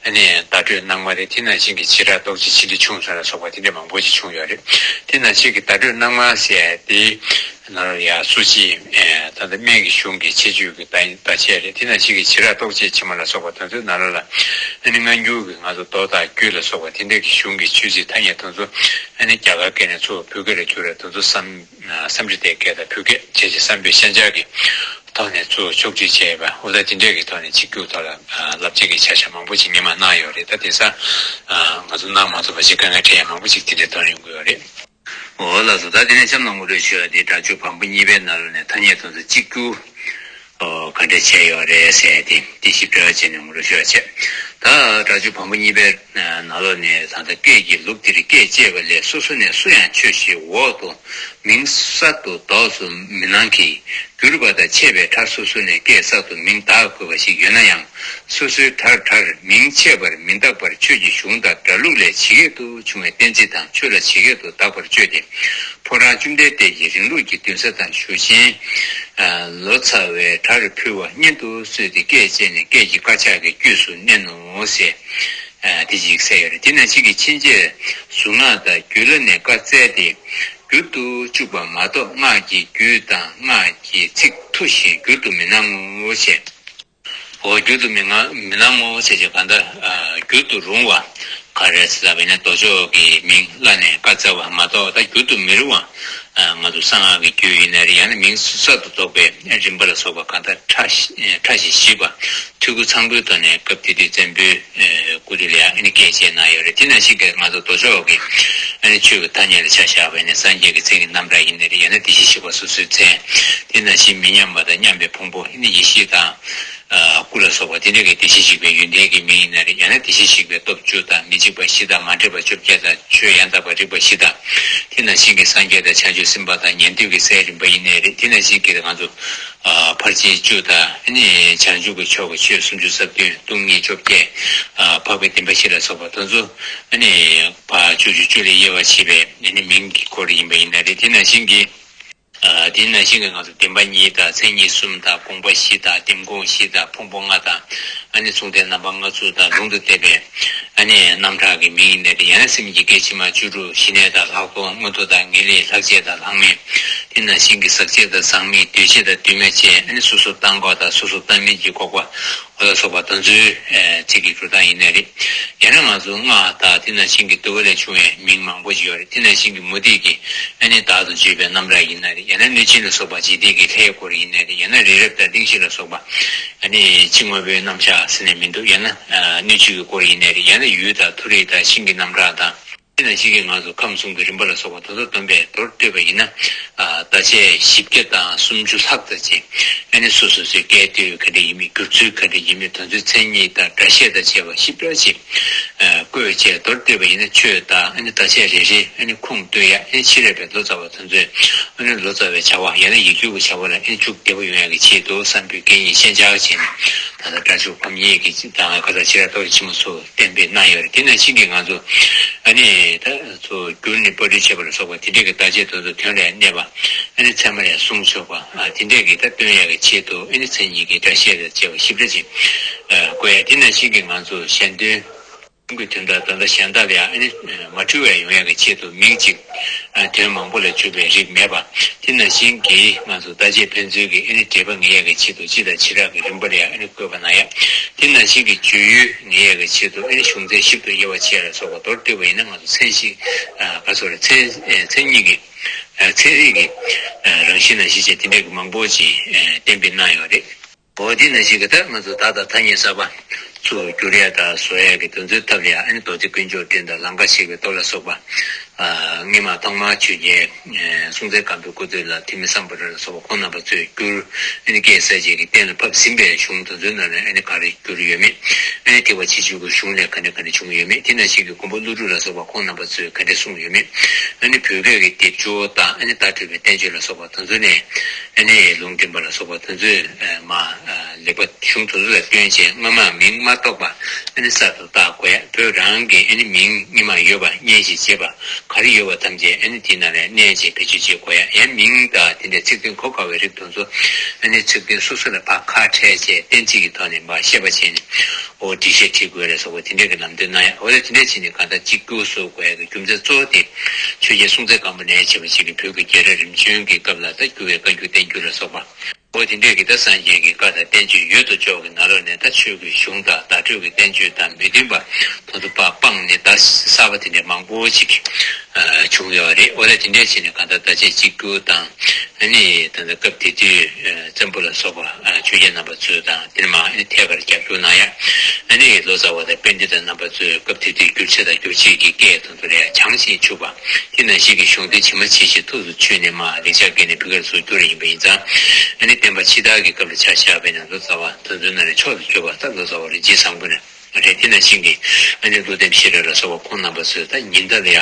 ཨ་ནི་བརྡ་སྤྲོད་གནང་བ་རེད། དེ་ནང་བཞིན་གྱི་བྱེ་བྲག་རྟོགས་བྱེད་ཕྱི་འབྲེལ་ཆུང་གསུམ་ལ་སོགས་པ་དེ་འདྲ་མང་པོ་ཞིག་བྱུང་ཡོད་རེད། དེ་ནང་བཞིན་གྱི་བརྡ་སྤྲོད་གནང་བ་ཟེར་ཡ་དེ་ནང་ལ་ཡ་སུ་ཅི་ད་ལྟ་སྨན་གྱི་གཞུང་གི་ཁྱད་ཆོས་ཀྱི་བརྡ་བརྡ་ཆད་རེད། དེ་ནང་བཞིན་གྱི་བྱེ་བྲག་རྟོགས་བྱེད་ཕྱི་མ་ལ་སོགས་པ་དེ་ཚོའི་ནང་ལ་ལ་ཨ་ནི་སྔ་འགྱུར་གྱི་ང་ཚོ་མདོ་དང་རྒྱུད་ལ་སོགས་པ་དེ་འདྲ་གི་གཞུང་གི་ཆོས་ཚིག་ཐ་སྙད་དེ་ཚོ་ཨ་ནི་རྒྱ་གར་སྐད་ནས་ཚུར་བོད་སྐད་ལ་བསྒྱུར་བའི་དེ་ཚོ་བསམ། སཾ་སྐྲྀ་ཏའི་སྐད་དང་བོད་སྐད་བྱས་རྗེས་བསམ་པའི་ཤན་སྦྱར་གྱི་ཐོག་ནས་ཚུར་ཕྱོགས་བསྒྲིགས་བྱས་པ། འོ་ད་དེ་འདྲས་ཀྱི་ཐོག་ནས་གཅིག་གྱུར་ཐོག་ལ་བསླབ་བྱའི་གི་ཆ་ཤས་མང་པོ་ཞིག་སྔོན་མ་གནང་ཡོད་རེད། ད་དེང་སང་ང་ཚོ་གནང་མ་ཐུབ་པ་ཞིག་དཀའ་ངལ་འཕྲད་ཡ་མང་པོ་ཞིག་དེ་འདྲའི་ཐོག་ནས་ཡོང་གི་ཡོད་རེད། འོ་ལགས་སོ། ད་དེ་ནས་གཤམ་ལ་ངོ་སྤྲོད་ཞུ་ཡ་དེ་སྒྲ་སྒྱུར་བམ་པོ་གཉིས་པའི་ནང་ལ་ནས་ཐ་སྙད་དེ་ཚོ་གཅིག་གྱུར་ག་འདྲས་བྱས་ཡོད་རེད་ཟེར་ཡ་དེ་དེ་ཞིབ་ཕྲ་བྱས་ནས་ངོ་སྤྲོད་ཞུ་ཡ་བྱས། ད་སྒྲ་སྒྱུར་བམ་པོ་གཉིས་པའི་ནང་ལོགས་ནས་ད་ལྟ་སྐད་ཀྱི་ལུགས་འདིར་སྐད་ཅེས་པ་ལས་སོ་སོ་ནས་སུ་ཡང་ཆོས་ཞེས་འོག་ཏུ་མིང་གསར་དུ་འདོགས་སུ་མི་སྣང་གི། གྱུར་པ་དང་ཕྱད་པའི་ཕྲད་སོ་སོ་ནས་སྐད་གསར་དུ་མིང་བཏགས་དགོས་པ་ཞིག་ཡོད་ན་ཡང་། སོ་སོའི་ཕྲད་ཕྲད་མིང་ཕྱད་པར་མི་བཏགས་པར་ཆོས་ཀྱི་གཞུང་དང་སྒྲ་ལུགས་ལས་ཇི་སྐད་དུ་བྱུང་བའི་གཏན་ཚིགས་དང་ཆོས་ལ་ཇི་སྐད་དུ་བཏགས་པར་བརྗོད་དེ། ཕོ་བྲང་བཅོམ་ལྡན་འདས་ཀྱི་རིང་ལུགས་ཀྱི་འདུན་ས་དང་གཞུ་ཆེན། ལོ་ཙཱ་བའི་ཕྲད་ཕུལ་བ་སྙན་དུ་གསོལ་ཏེ་སྐད་ཅེས་ནས་སྐད་ཀྱི་དཀར་ཆག་གི་དཀྱུས་སུ་མནན་ནོ་ཞེས། དེ་ཅིག་གསལ་ཡོད་རེད། དེ་ནང་བཞིན་གྱི་ཕྱིན་ཆད་གཟུངས་སྔགས་དང་རྒྱུད་བླ་ནས་བཀའ་སྩལ་ཏེ། འགྱུར་དུ་བཅུག་པ་མ་གཏོགས་སྔགས་ཀྱི་རྒྱུད་དང་སྔགས་ཀྱི་ཚིག་མཐུ་ཞིག་འགྱུར་དུ་མི་སྣང་ངོ་ཞེས། འོ་འགྱུར་དུ་མི་སྣང་མི་སྣང་ངོ་ཞེས་བྱས་གང་ལྟར། འགྱུར་དུ་རུང་བ་ག་རེ་ཟེར་བ་ཡིན་ན། མདོ་ཕྱོགས་ཀྱི་མིང་བླ་ནས་བཀའ་སྩལ་བ་མ་གཏོགས་ད་འགྱུར་དུ་མི་རུང་བ། ང་ཚོ་གསང་སྔགས་ཀྱི་རྒྱུད་ཡིན་ན་རེད། ཡང་ན་མིང་གསར་དུ་འདོགས་པའི་རིམ་པ་ལ་སོགས་པ་གང་ལྟར་ཕྲ་ཞིང་ཞིབ་པ། འཐུས་སྒོ་ཚང་པོའི་ཐོག་ནས་སྐབས་དེ་དུས་བཙན་པོའི་སྐུ་དུས་ལ་ཡང་ཨ་ནི་སྐད་ཅེས་གནང་ཡོད་རེད། དེ་ནང་བཞིན་གྱི་ང་ཚོ་མདོ་ཕྱོགས་ཀྱི་ཨ་ནི་ཆོས་ཀྱི་ཐ་སྙད་ལ་ཆ་བཞག་པ་ཡིན་ན། སངས་རྒྱས་ཀྱི་མཚན་གྱི་རྣམ་གྲངས་ཡིན་ན་རེད། ཡང་ན་བདེ་གཤེགས་བཞི་པ་སོ་སོའི་མཚན། དེ་ནང་བཞིན་མི་མཉམ་པ་དང་མཉམ་པའི་ཕུང་པོ་ཨ་ནི་ཡེ་ཤེས་དང་། སྐུ་ལ་སོགས་པ་དེ་འདྲ་གི་བདེ་གཤེགས་བཞི་པའི་ཡོན་ཏན་གྱི་མིང་ཡིན་ན་རེད། ཡང་ན་བདེ་གཤེགས་བཞི་པའི་སྟོབས་བཅུ་དང་མི་འཇིགས་པ་བཞི་དང་མ་འདྲེས་པ་བཅོ་བརྒྱད་དང་ཆོས་ཡང་དག་པ་རིག་པ་བཞི་དང་། དེ་ནང་བཞིན་གྱི་སངས་རྒྱས་དང་བྱང་ཆུབ་སེམས་དཔའ་དང་ཉན་ཐོས་ཀྱི་སའི་རིམ་པ་ཡིན་ནའི་རེད། དེ་ནང་བཞིན་གྱི་ང་ཚོ་ཕར་ཕྱིན་བཅུ་དང་ཨ་ནི་བྱང་ཆུབ་ཀྱི་ཕྱོགས་ཀྱི་ཆོས་སུམ་ཅུ་རྩ་བདུན་སྟོང་ཉིད་བཅོ་བརྒྱད། འཕགས་པའི་བདེན་པ་བཞི་ལ་སོགས་པ་དེ་ཚོ་ཨ་ནི་བཅུ་བཅུ་བཅུ་ལས་དབྱེ་བ་ཕྱེ་བའི་ཨ་ནི་མིང་གི་སྐོར་ཡིན་པ་ཡིན་ན་རེད། དེ་ནང་བཞིན་གྱི། དེ་ནང་བཞིན་གྱི་ང་ཚོ་བདེན་པ་གཉིས་དང་མཚན་ཉིད་གསུམ་དང་དགོངས་པ་བཞི་དང་ལྡེམ་དགོངས་བཞི་དང་ཕུང་པོ་ལྔ་དང་ཨ་ནི་མཚུངས་ལྡན་རྣམ་པ་ལྔ་བཅུ་དང་ལུང་དུ་བསྟན་པའི་ཨ་ནི་རྣམ་གྲངས་ཀྱི་མིང་ཡིན་ནའི་རེད། ཡང་ན་སེམས་ཀྱི་སྐད་ཕྱི་མ་བཅུ་དྲུག་ཞི་གནས་དང་ལྷག་མཐོང་མངོན་མཐོ་དང་ངེས་ལེགས་ལྷག་བཅས་དང་ལྷག་མེད། དེ་ནང་བཞིན་གྱི་ཟག་བཅས་དང་ཟག་མེད་འདུས་བྱས་དང་འདུས་མེད་བཅས་ཨ་ནི་སོ་སོར་བརྟགས་འགོག་དང་སོ་སོར་བརྟགས་མིན་གྱི་འགོག་པ། འོ་ལ་སོགས་པ་དོན་ཚུལ་ཚིག་གི་འགྲོ་སྟངས་ཡིན་ནའི་རེད། ཡང་ན་ང་ཚོ་སྔགས་དང་དེ་ནང་བཞིན་གྱི་འདུལ་བ་ལས་བྱུང་བའི་མིང་མང་པོ་ཞིག་ཡོད་རེད། དེ་ནང་བཞིན་གྱི་མུ་སྟེགས་ཀྱི་ཨ་ནི་བདག་ཏུ་བརྗོད་པའི་རྣམ་གྲངས་ཡིན་ནའི་རེད། ཡང་ན་གནོད་སྦྱིན་ལ་སོགས་པ་འཇིག་རྟེན་གྱི་ལྷའི་སྐོར་ཡིན་ནའི་རེད། ཡང་ན་རི་རབ་དང་གླིང་བཞི་ལ་སོགས་པ་ཨ་ནི་ཕྱི་དངོས་པོའི་རྣམ་གཞག་ཟེར་ནས་མི་འདུག་ཡང་ན་སྣོད་བཅུད་ཀྱི་སྐོར་ཡིན་ནའི་རེད། ཡང་ན་ཡུལ་དང་མཐོ་རིས་དང་ཤིང་གི་རྣམ་གྲངས་དང་། དེ་ནང་བཞིན་གྱི་ང་ཚོ་ཁམས་གསུམ་གྱི་རིམ་པ་ལ་སོགས་པ་དེ་ཚོ་སྟོན་པས་མདོར་བསྡུས་པ་ཡིན་ན། བརྡ་ཆད་བཞི་བརྒྱ་དང་སུམ་ཅུ་ལྷག་ཙམ་ཅིག་ཨ་ནི་སོ་སོ་སོའི་སྐད་དོད་ག་འདྲ་ཡིན་མིན། སྒྱུར་ཚུལ་ག་འདྲ་ཡིན་མིན། དོན་ཚུལ་མཚན་ཉིད་དང་སྒྲ་བཤད་དང་བཅས་པ་ཞིབ་ཕྲ་ཅིག་བཀོད་བྱས་མདོར་བསྡུས་པ་ཡིན་ན། ཆོས་དང་ཨ་ནི་བརྡ་ཆད་རེ་རེ་ཨ་ནི་ཁུངས་བསྟོད་ཡ། ཨ་ནི་ཕྱི་རོལ་པའི་ལོ་ཙཱ་བ་དེ་ཚོས་ཨ་ནི་ལོ་ཙཱ་བའི་བྱ་བ་ཡང་ན་ཡིག་སྒྱུར་གྱི་བྱ་བ་ལ་ཨ་ནི་མཇུག་བདེ་པོ་ཡོང་ཡ་གི་ཆེད་དུ་བསམ་ཡས་སྐད་གཉིས་ཤན་སྦྱར་བྱས་ནས། ད་ལྟ་སྒྲ་སྒྱུར་བམ་གཉིས་ཀྱི་དང་ཁ་ས་ཕྱི་རབས་རྟོགས་བརྗོད་ཆེན་མོ་སོགས་གཏན་འབེབས་གནང་ཡོད་རེད། དེ་ནང་བཞིན་གྱི་ང་ཚོ་ཨ་ནི་ད་ཚོ་བསྒྱུར་ནས་པར་སྐྲུན་བྱེད་པ་ལ་སོགས་པ་དེ་འདྲས་ཀྱི་བརྡ་ཆད་དེ་ཚོ་དོན་ལ་གནས་པ་ཨ་ནི་ཚད་མ་ལས་བཟུང་ཆོག་པ་ཨ་དེ་འདྲས་ཀྱི་ད་སྟོན་ཡག་གི་ཆེད་དུ་ཨ་ནི་མཚན་ཉིད་ཀྱི་སྒྲ་བཤད་དང་བཅས་པ་ཞིབ་ཕྲ་ཅིག་བཀོད་ཡ། དེ་ནང་བཞིན་གྱི་ང་ཚོ་གཞན་དོན་གྱི་དོན་དག་ད་ལྟ་གཞན་དག་ལ་ཡང་ཨ་ནི་མ་འཁྲུལ་བའི་ཡོང་ཡག་གི་ཆེད་དུ་མིང་གཅིག་དོན་མང་པོ་ལ་འཇུག་པའི་རིགས་མེད་པ། དེ་ནང་བཞིན་གྱི་ང་ཚོ་བརྡ་ཆད་ཕན་ཚུན་གྱི་ཨ་ནི་འབྲེལ་བ་ངེས་ཡག་གི་ཆེད་དུ་སྤྱི་དང་བྱེ་བྲག་གི་རིམ་པ་ལ་ཡང་ཨ་ནི་བཀོད་པ་གནང་ཡ། དེ་ནང་བཞིན་གྱི་སྤྱོད་ཡུལ་ངེས་ཡག་གི་ཆེད་དུ་ཨ་ནི་གཞུང་ཚན་ཞིབ་ཏུ་དབྱེ་བ་ཕྱེ་ལ་སོགས་པ་མདོར་བསྡུས་པ་ཡིན་ན། ང་ཚོ་མཚན་གཞི་ག་ཚོད་རེད། མཚན་མཚན་ཉིད་ཀྱི་ཚན་རིག་གི་རང་བཞིན་ནང་བཞིན་བྱས་དེ་འདྲའི་གི་མང་པོ་ཅིག་གཏན་འབེབས་གནང་ཡོད་རེད། འོ་དེ་ནང་བཞིན་གྱི་ད་ང་ཚོ་བརྡ་དང་ཐ་སྙད་གསར་པ་ཚུར་བསྒྱུར་ཡ་དང་བཟོ་ཡ་གི་དོན་ཚན་ཐབས་ལ་ཡང་ཨ་ནི་མདོ་སྡེ་དཀོན་མཆོག་སྤྲིན་དང་ལང་ཀ་གཤེགས་པའི་མདོ་ལ་སོགས་པ། སྔོན་མ་ཐོག་མར་ཆོས་རྒྱལ་སྲོང་བཙན་སྒམ་པོའི་སྐུ་དུས་ལ་ཐོན་མི་སམ་བྷོ་ཊ་ལ་སོགས་པ་ཁོང་རྣམ་པ་ཚོས་བསྒྱུར་ཨ་ནི་སྐད་གསལ་བྱེད་ཀྱི་གཏན་ལ་ཕབ་ཟིན་པའི་གཞུང་དེ་ཚོའི་ནང་ནས་ཨ་ནི་ག་རེ་བསྒྱུར་ཡོད་མེད། ཨ་ནི་ཐེག་པ་ཆེ་ཆུང་གི་གཞུང་ལས་ག་འདྲ་ག་འདྲ་བྱུང་ཡོད་མེད། དེ་ནང་བཞིན་གྱི་མགོན་པོ་ཀླུ་སྒྲུབ་ལ་སོགས་པ་ཁོང་རྣམ་པ་ཚོས་ག་འདྲ་གསུངས་ཡོད་མེད། ཨ་ནི་བོད་སྐད་ཀྱི་སྡེབ་སྦྱོར་དང་ཨ་ནི་བརྡ་སྤྲོད་པའི་བསྟན་བཅོས་ལ་སོགས་པ་དེ་ཚོ་ནས་ཨ་ནི་ལུང་འདྲེན་པ་ལ་སོགས་པ་དེ་ཚོས་མ་ལེགས་པ་གཞུང་དེ་ཚོ་ལ་བསྟུན་བྱས་སྔོན་མ་མིང་མ་གཏོགས་པ་ཨ་ནི་གསར་དུ་བཏགས་དགོས་ཡ། བོད་རང་གི་ཨ་ནི་མིང་སྔོན་མ་ཡོད་པ་སྙན་ཞིང་རྗེ་བ་ག་རེ་ཡོད་པ་ཐམས་ཅད་ཨ་ནི་དེའི་ནང་ལ་གནས་བྱས་བེད་སྤྱོད་བྱེད་དགོས་ཡ། ཡང་མིང་དང་དེ་འདྲའི་ཚིག་དོན་གོ་དཀའ་བའི་རིགས་དེ་ཚོ་ཨ་ནི་ཚིག་དོན་སོ་སོ་ལ་ཕར་ཁ་བྲལ་བྱས་གཏན་ཚིགས་ཀྱི་ཐོག་ནས་མར་ཤེས་པ་བྱས་ནས། འོ་འགྲེལ་བཤད་བྲིས་དགོས་ལ་སོགས་པ་དེ་འདྲའི་གི་ལམ་སྟོན་གནང་ཡ། འོ་ལ་དེ་འདྲ་བྱས་ནས་གང་ལྟར་གཅིག་གྱུར་བཟོ་དགོས་ཡ་གི་རྒྱུ་མཚན་གཙོ་བོ་དེ་ཆོས་རྒྱལ་སྲོང་བཙན་སྒམ་པོ་ནས་བྱས་པ་ཞིག་གི་བོད་ཀྱི་རྒྱལ་རབས་རིམ་བྱོན་གྱི་སྐབས་ལ་ད་བསྒྱུར་བའི་བཀའ་འགྱུར་བསྟན་འགྱུར་ལ་སོགས་པ། འོ་དེ་འདྲའི་གི་ད་སངས་རྒྱས་ཀྱི་བཀའ་དང་བསྟན་བཅོས་ཡོད་དོ་ཅོག་གི་ནང་ལོགས་ནས་ད་ཆོས་ཀྱི་གཞུང་དང་བརྡ་སྤྲོད་ཀྱི་བསྟན་བཅོས་དང་མི་མཐུན་པ་དོན་དུ་པ་སྤངས་ནས་ད་གསར་པ་དེ་འདྲ་མང་པོ་ཞིག་བྱུང་ཡོད་རེད། འོ་ད་དེ་འདྲ་བྱས་ནས་གང་ལྟར་ད་ཆ་གཅིག་གྱུར་དང་། ཨ་ནི་ད་ལྟ་སྐབས་དེ་དུས་བཙན་པོ་ལ་སོགས་པ་ཆོས་རྒྱལ་རྣམ་པ་ཚོས་དང་དེར་མ་ཨ་ནི་ཐད་ཀར་རྒྱབ་སྐྱོར་གནང་ཡ། ཨ་ནི་ལོ་ཙཱ་བ་དང་པཎྜི་ཏ་རྣམ་པ་ཚོས་སྐབས་དེ་དུས་བསྒྱུར་བྱ་དང་བསྒྱུར་བྱེད་ཀྱི་སྐད་དང་དུ་ལ་ཡ་བྱང་ཞིང་ཆུབ་པ། དེ་ནང་བཞིན་གྱི་གཞུང་དོན་ཇི་མ་ཇི་བཞིན་ཐུགས་སུ་ཆུད་ནས་མ་ལེགས་སྦྱར་སྐད་ནས་བོད་སྐད་ལ་བཟོ་བསྒྱུར་ཡིན་པ་ཡིན་ཙང་། ཨ་ནི་བསྟན་པ་ཕྱི་དར་གྱི་སྐབས་ལ་ཆ་བཞག་པས་ན་ལོ་ཙཱ་བ་དེ་ཚོའི་ནང་ནས་མཆོག་ཏུ་གྱུར་པ་ད་ལོ་ཙཱ་བ་རིན་ཆེན་བཟང་པོ་ནས། རེད། དེ་ནང་བཞིན་གྱི་ཨ་ནི་ཀླུ་ལྡིང་ཤེས་རབ་ལ་སོགས་པ་ཁོང་རྣམ་པ་ཚོས་ད་ཉི་ཟླ་ལ་ཡ་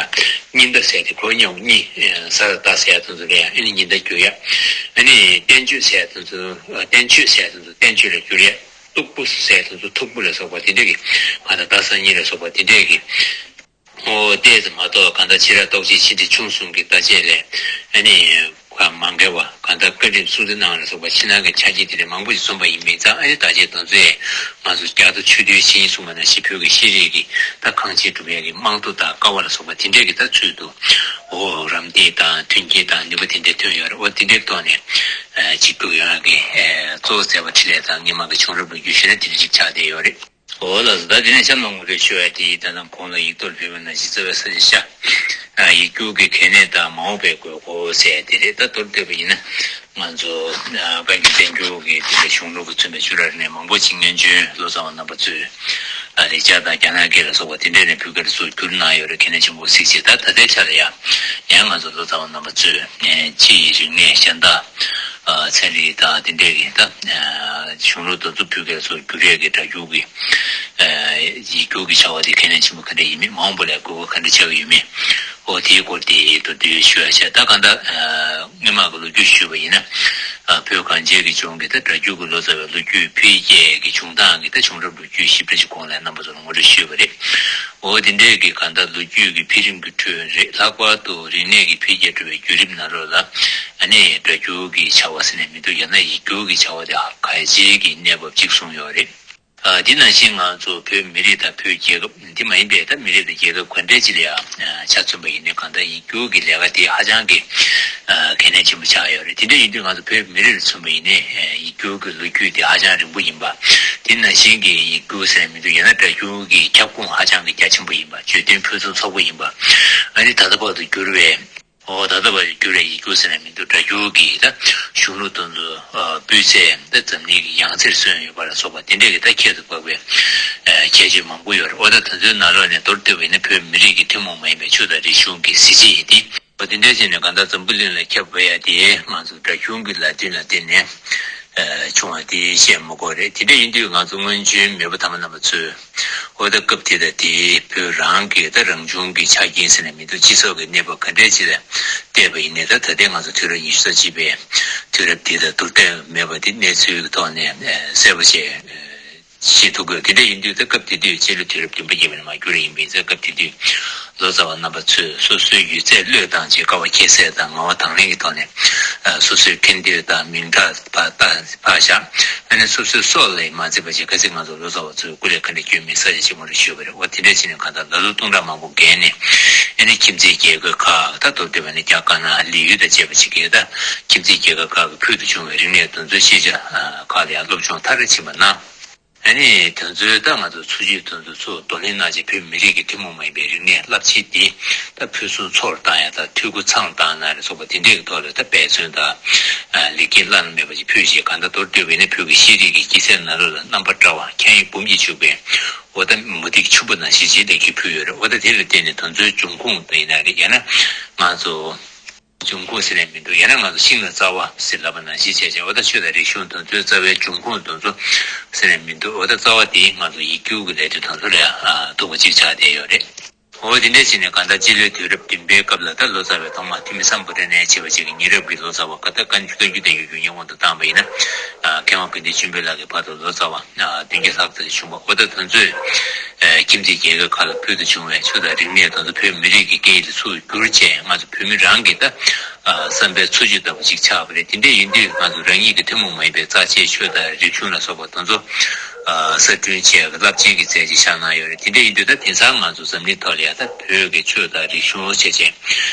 ཉི་ཟླ་ཟེར་ཏེ་གོ་ཉག་གཉིས་ཟ་ལ་ཟླ་ཟེར་ཡ་དེ་ཚོ་ལ་ཡ་ཨ་ནི་ཉི་ཟླ་བསྒྱུར་ཡ། ཨ་ནི་བསྟན་བཅོས་ཟེར་ཡ་དེ་ཚོ་བསྟན་བཅོས་ཟེར་ཡ་དེ་ཚོ་བསྟན་བཅོས་ལ་བསྒྱུར་ཡ། སྟུག་པོ་ཟེར་ཡ་དེ་ཚོ་ཐུག་པོ་ལ་སོགས་པ་དེ་འདྲས་ཀྱི་གང་ལྟར་ཟླ་གསར་རྙིང་ལ་སོགས་པ་དེ་འདྲས་ཀྱི། ཨོ་བལྟས་ཙམ་མ་གཏོགས་གང་ལྟར་ཕྱི་རབས་རྟོགས་བརྗོད་ཆེ་འབྲིང་ཆུང་གསུམ་གྱི་བརྡ་ཆད་ལས་ཨ་ནི་མ་འགལ་བ་གང་ལྟར་བཀའ་འགྲེམས་སུམ་བརྩེགས་གནང་བ་ལ་སོགས་པ་ཕྱི་ནང་གི་ཆ་རྐྱེན་དེ་འདྲ་མང་པོ་ཞིག་གསུངས་པ་ཡིན་པས་ཙང་ཨ་ནི་བརྡ་ཆད་དེ་ཚོ་ཡང་ང་ཚོ་རྒྱ་མཚོ་ཆོས་འདུལ་ཆེན་གསུངས་པ་ནང་བཞིན་བོད་ཀྱི་ཤེས་རིག་གི་ད་ཁང་ཆེན་སྒྲུབ་ཡས་ཀྱི་རྨང་རྡོ་དང་ཀ་བ་ལ་སོགས་པ་དེ་འདྲས་ཀྱི་ད་ཚུལ་དུ་ཨོ་རམ་འདེགས་དང་མཐུན་རྐྱེན་དང་ནུས་པ་དེ་འདྲས་ཐོན་ཡོད་རེད། ཨོ་དེ་འདྲས་ཐོག་ནས་གཅིག་བསྒྱུར་ཡོང་ཡས་ཀྱི་གཙོ་བོ་མཛད་པ་འཕྲིན་ལས་དང་སྔོན་མ་གི་བྱུང་རབས་ལོ་རྒྱུས་ཞུས་ན་དེ་འདྲས་ཅིག་ཆགས་བསྡད་ཡོད་རེད། འོ་ལགས་སོ། ད་དེ་ནས་གཤམ་ལ་ངོ་སྤྲོད་ཞུ་བ་དེ་ད་ནང་གོང་ལ་ཡིག་ཐོག་ལ་ཕུལ་བ་ནང་བཞིན་རྩ་བའི་ས་ཆ་ཤར་ཡིག་སྒྱུར་གྱི་གལ་གནད་དང་མ་འོངས་པའི་དགོས་མཁོ་ཟེར་དེ་རེད། ད་མདོར་བསྡུས་པ་ཡིན་ན་ང་ཚོ་བཀའ་འགྱུར་བསྟན་འགྱུར་གྱི་དེ་འདྲ་གཞུང་ལུགས་ཀྱིས་མཚོན་པའི་བཅུ་ར་རིག་གནས་མང་པོ་ཅིག་སྔོན་བྱོན་ལོ་ཙཱ་བ་རྣམ་པ་ཚོས་ལེགས་སྦྱར་དང་རྒྱ་ནག་སྐད་ལ་སོགས་པ་དེ་འདྲ་ནས་བོད་སྐད་ལ་ཚུར་བསྒྱུར་གནང་ཡོད་རེད། གལ་གནད་ཆེན་པོ་གཟིགས་བྱས། ད་ད་ལྟའི་ཆ་ལ་ཡང་ཡང་ང་ཚོ་ལོ་ཙཱ་བ་རྣམ་པ་ཚོས་ཕྱི་ཡི་རིག་གནས་གཞན་དག་ཚན་རིག་དང་དེ་འདྲའི་གི་ད་གཞུང་ལུགས་དེ་ཚོ་བོད་སྐད་ལ་ཚུར་བསྒྱུར་ཡས་ཀྱི་སྒྲ་སྒྱུར་གྱི་ཡིག་སྒྱུར་གྱི་བྱ་བ་དེ་གལ་གནད་ཆེན་པོ་ག་འདྲ་ཡིན་མིན། མ་འོངས་པ་ལ་དགོས་མཁོ་ག་འདྲ་ཆགས་ཀྱི་ཡོད་མེད། འོ་དེའི་སྐོར་དེ་མདོར་བསྡུས་ཞུ་ཡ་བྱས། ད་གང་ལྟར་སྔོན་མ་གི་ལོ་རྒྱུས་ཞུས་པ་ཡིན་ན། བོད་གངས་ཅན་གྱི་ལྗོངས་ཀྱི་ད་སྒྲ་སྒྱུར་གྱི་ལོ་ཙཱ་བའི་ལོ་རྒྱུས་འཕེལ་རྒྱས་ཀྱི་བྱུང་སྟངས་ཀྱི་ད་བྱུང་རབས་ལོ་རྒྱུས་ཞིབ་ཕྲ་ཞིག་གོང་ལ་རྣམ་པ་ཚོ་ལ་ངོ་སྤྲོད་ཞུས་པ་རེད། འོ་དེ་འདྲའི་གི་གང་ལྟར་ལོ་རྒྱུས་ཀྱི་འཕེལ་རིམ་གྱི་ཁྲོད་རེད། ལྷག་པར་དུ་རིག་གནས་ཀྱི་འཕེལ་རྒྱས་འགྲོ་བའི་བརྒྱུད་རིམ་ནང་ལོགས་ལ་ཨ་ནི་སྒྲ་སྒྱུར་གྱི་བྱ་བ་ཟེར་ནས་མི་འདུག་ཡང་ན་ཡིག་སྒྱུར་གྱི་བྱ་བ་དེ་ཧ་གལ་ཆེའི་གི་གནས་བབ་ཅིག་གསུངས་ཡོད་རེད། ཨ་འདི་ནང་བཞིན་ང་ཚོ་བོད་མི་རིགས་དང་བོད་རྒྱལ་ཁབ་འདི་མ་ཡིན་པའི་ད་མི་རིགས་དང་རྒྱལ་ཁབ་ག་འདྲའི་ཅིག་ལ་ཡང་ཆ་མཚོན་པ་ཡིན་ནའི་གང་ལྟར་ཡིག་སྒྱུར་གྱི་ལས་ཀ་དེ་ཧ་ཅང་གི་གལ་གནད་ཆེན་པོ་ཆགས་ཡོད་རེད། དེ་འདྲ་ཡིན་དུས་ང་ཚོ་བོད་མི་རིགས་ལ་མཚོན་པ་ཡིན་ནའི་ཡིག་སྒྱུར་གྱི་ལོ་རྒྱུས་དེ་ཧ་ཅང་རིང་པོ་ཡིན་པ། དེ་ནང་བཞིན་གྱི་ཡིག་སྒྱུར་ཟེར་མི་འདུག་ཡང་ན་སྒྲ་སྒྱུར་གྱི་ཁྱབ་ཁོངས་ཧ་ཅང་གི་རྒྱ་ཆེན་པོ་ཡིན་པ། བརྗོད་དོན་ཕུན་སུམ་ཚོགས་པོ་ཡིན་པ། ཨ་ནི་ད་ལྟ་བར་དུ་བསྒྱུར་བའི། འོ་ད་ལྟ་བར་བསྒྱུར་བའི་ཡིག་སྒྱུར་ཟེར་ན་མི་འདུག་སྒྲ་སྒྱུར་གྱི་ད་གཞུང་ལུགས་དེ་ཚོ་སྤུས་ཚད་ད་འཛམ་གླིང་གི་ཡང་རྩེར་སོན་ཡོད་པ་ལ་སོགས་པ་དེ་འདྲས་ཀྱི་ད་ཁྱད་དུ་འཕགས་པའི་ཁྱད་ཆོས་མང་པོ་ཡོད་རེད། འོ་ད་དེ་ཚོའི་ནང་ལོགས་ནས་མདོར་བསྡུས་པ་ཡིན་ན་བོད་མི་རིགས་ཀྱི་ཐུན་མོང་མ་ཡིན་པའི་ཆོས་དང་རིག་གཞུང་གི་གཟི་བརྗིད་དེ། འོ་དེ་འདྲས་བྱས་ནས་གང་ལྟར་འཛམ་བུ་གླིང་ལ་ཁྱབ་པ་ཡ་དེ་ང་ཚོ་སྒྲ་གཞུང་གི་ལས་དོན་ལ་བརྟེན་ནས་བྱུང་བ་དེ་བཤད་མི་དགོས་རེད། དེ་འདྲ་ཡིན་དུས་ང་ཚོ་སྔོན་བྱོན་མེས་པོ་དམ་པ་རྣམ་པ་ཚོས་འོ་ད་སྐབས་དེ་དང་དེའི་བོད་རང་གི་ད་རང་བྱུང་གི་ཆ་རྐྱེན་ཟེར་ན་མི་འདུག་སྤྱི་ཚོགས་ཀྱི་གནས་བབ་ག་འདྲས་ཅིག་ལ་བལྟས་པ་ཡིན་ནའི་ད་ད་ལྟའི་ང་ཚོ་དུས་རབས་ཉི་ཤུ་རྩ་གཅིག་པའི་དུས་རབས་དེ་དང་བསྡུར་ཐབས་མེད་པ་དེ་གནས་ཚུལ་གྱི་ཐོག་ནས་གསལ་པོ་བྱས། ཤེས་ཐུབ་དགོས། དེ་འདྲ་ཡིན་དུས་ད་སྐབས་དེ་དུས་སྤྱི་ལོ་དུས་རབས་བདུན་པ་བརྒྱད་པ་ནས་མར་བསྒྱུར་ཡིན་པ་ཡིན་ཙང་། སྐབས་དེ་དུས་ལོ་ཙཱ་བ་རྣམ་པ་ཚོས་སོ་སོའི་ཡོད་ཚད་བློས་བཏང་བྱས་དཀའ་བ་ཁྱད་བསད་དང་ངལ་བ་དང་ལེན་གྱི་ཐོག་ནས་སོ་སོའི་འཕྲིན་དེབ་དང་མིང་གྲགས་ཕར་བཏགས་ཕར་བཞག་ཨ་ནི་སོ་སོའི་སྲོག་ལ་ཡང་མ་བརྩིས་པ་བྱས། གལ་སྲིད་ང་ཚོ་ལོ་ཙཱ་བ་ཚོས་སྐུ་ལས་ག་འདྲ་བསྐྱོན་མིན་ས་ཆ་ཆེན་མོ་རེད་ཞུས་པ་རེད། འོ་དེ་འདྲ་བྱས་ནས་གང་ལྟར་ལ་ལུ་སྟོང་ཕྲག་མང་པོ་བརྒལ་ནས་ཨ་ནི་ཁྱིམ་མཚེས་རྒྱལ་ཁབ་ཁག་ད་མདོར་བསྡུས་པ་ནི་རྒྱ་དཀར་ནག་ལི་ཡུལ་དང་བཅས་པ་ཅིག་གིས་ད་ཁྱིམ་མཚེས་རྒྱལ་ཁབ་ཁག་གི་ཕུལ་དུ་བྱུང་བའི་རིག་གནས་དེ་ཚོའི་ཤེས་བྱ་ཁག་ལ་ཡང་སློབ་སྦྱོང་མཐར་ཕྱིན་པ་གནང་། ཨ་ནི་དེ་ཚོའི་ད་ང་ཚོ་འཚོ་བཅུད་དེ་ཚོ་ཚུར་གདོང་ལེན་གནང་བྱས་བོད་མི་རིགས་ཀྱི་ཐུན་མོང་མ་ཡིན་པའི་རིག་གནས་རླབས་ཆེན་འདི་ད་ཕུན་སུམ་ཚོགས་སུ་བཏང་ཡ་དང་། འཐུས་སྒོ་ཚང་བཏང་ན་རེ་སོགས་པ་དེ་འདྲའི་ཐོག་ལ་ད་འབད་བརྩོན་དང་ལེགས་སྐྱེས་བླ་ན་མེད་པ་ཞིག་ཕུལ་བྱས། གང་ལྟར་མདོར་བསྡུས་པ་ཡིན་ན་བོད་ཀྱི་ཤེས་རིག་གི་སྐྱེད་ཚལ་ནང་ལོགས་ལ་རྣམ་པར་བཀྲ་བ་ཁྱད་ཡོན་འབུམ་གྱིས་ཕྱུག་པའི། འོ་ད་མུ་ཏིག་ཆུན་པོ་ནང་བཞིན་ཅིག་ལེགས་སྐྱེས་ཕུལ་ཡོད་རེད། འོ་ད་དེ་ལ་བརྟེན་ནས་དེ་ཚོའི་འབྱུང་ཁུངས་དེ་ཡིན་ན་རེད། ཡང་ན་ང་ཚོ་འབྱུང་ཁུངས་ཟེར་ནས་མི་འདུག་ཡང་ན་ང་ཚོ་ཤིང་ལ་རྩ་བ་ཟེར་ལབ་པ་ནང་བཞིན་བྱས་བྱས། འོ་ད་ཆོས་དང་རིག་གཞུང་དེ་ཚོའི་རྩ་བའི་འབྱུང་ཁུངས་དེ་ཚོ་ཟེར་ནས་མི་འདུག་འོ་ད་རྩ་བ་དེ་ང་ཚོ་ཡིག་སྒྱུར་གྱི་ལས་དོན་དེ་ཚོ་ལ་ཡང་ཐུག་པ་གཅིག་ཆགས་བསྡད་ཡོད་རེད། འོ་དེ་འདྲ་བྱས་ནས་གང་ལྟར་སྤྱི་ལོའི་དུས་རབས་བདུན་པའི་སྐབས་ལ་ད་ལོ་ཙཱ་བའི་ཐོག་མ་ཐིམ་ཕུ་སམ་བྷོ་ཊ་ནས་བྱས་པ་ཅིག་གི་ཉེ་རབས་ཀྱི་ལོ་ཙཱ་བ་ཀ་ད་བཀའ་བཀའ་བརྒྱུད་བསྟན་འགྱུར་ཉམས་མྱོང་དུ་བཏང་བ་ཡིན་ན། མཁས་དབང་དགེ་འདུན་ཆོས་འཕེལ་ལགས་ཀྱི་བར་དུ་ལོ་ཙཱ་བ་བདུན་བརྒྱ་ལྷག་ཙམ་བྱུང་བ། འོ་ད་དེ་ཚོས་ཁྱིམ་མཚེས་རྒྱལ་ཁབ་ཁག་ལ་ཕུལ་དུ་བྱུང་བའི་ཆོས་དང་རིག་གནས་དེ་ཚོ་བོད་མི་རིགས་ཀྱི་སྐད་ཡིག་ལ་ཚུར་བསྒྱུར་བྱས། ང་ཚོ་བོད་མི་རང་གི་ད་བསམ་པའི་འཚོ་བཅུད་ལྟ་བུ་ཅིག་ཆགས་པ་རེད། དེ་འདྲ་ཡིན་དུས་ང་ཚོ་རང་ཉིད་ཀྱི་ཐུན་མོང་མ་ཡིན་པའི་རྩ་ཆེའི་ཆོས་དང་རིག་གཞུང་ལ་སོགས་པ་དེ་ཚོ་གསར་སྐྲུན་བྱས་རླབས་ཆེན་གྱི་མཛད་རྗེས་བཞག་གནང་ཡོད་རེད། དེ་འདྲ་ཡིན་དུས་ད་དེང་སང་ང་ཚོ་འཛམ་གླིང་ཐོག་ལ་ཡང་ད་བོད་ཀྱི་ཆོས་དང་རིག་གཞུང་བྱས་བྱས་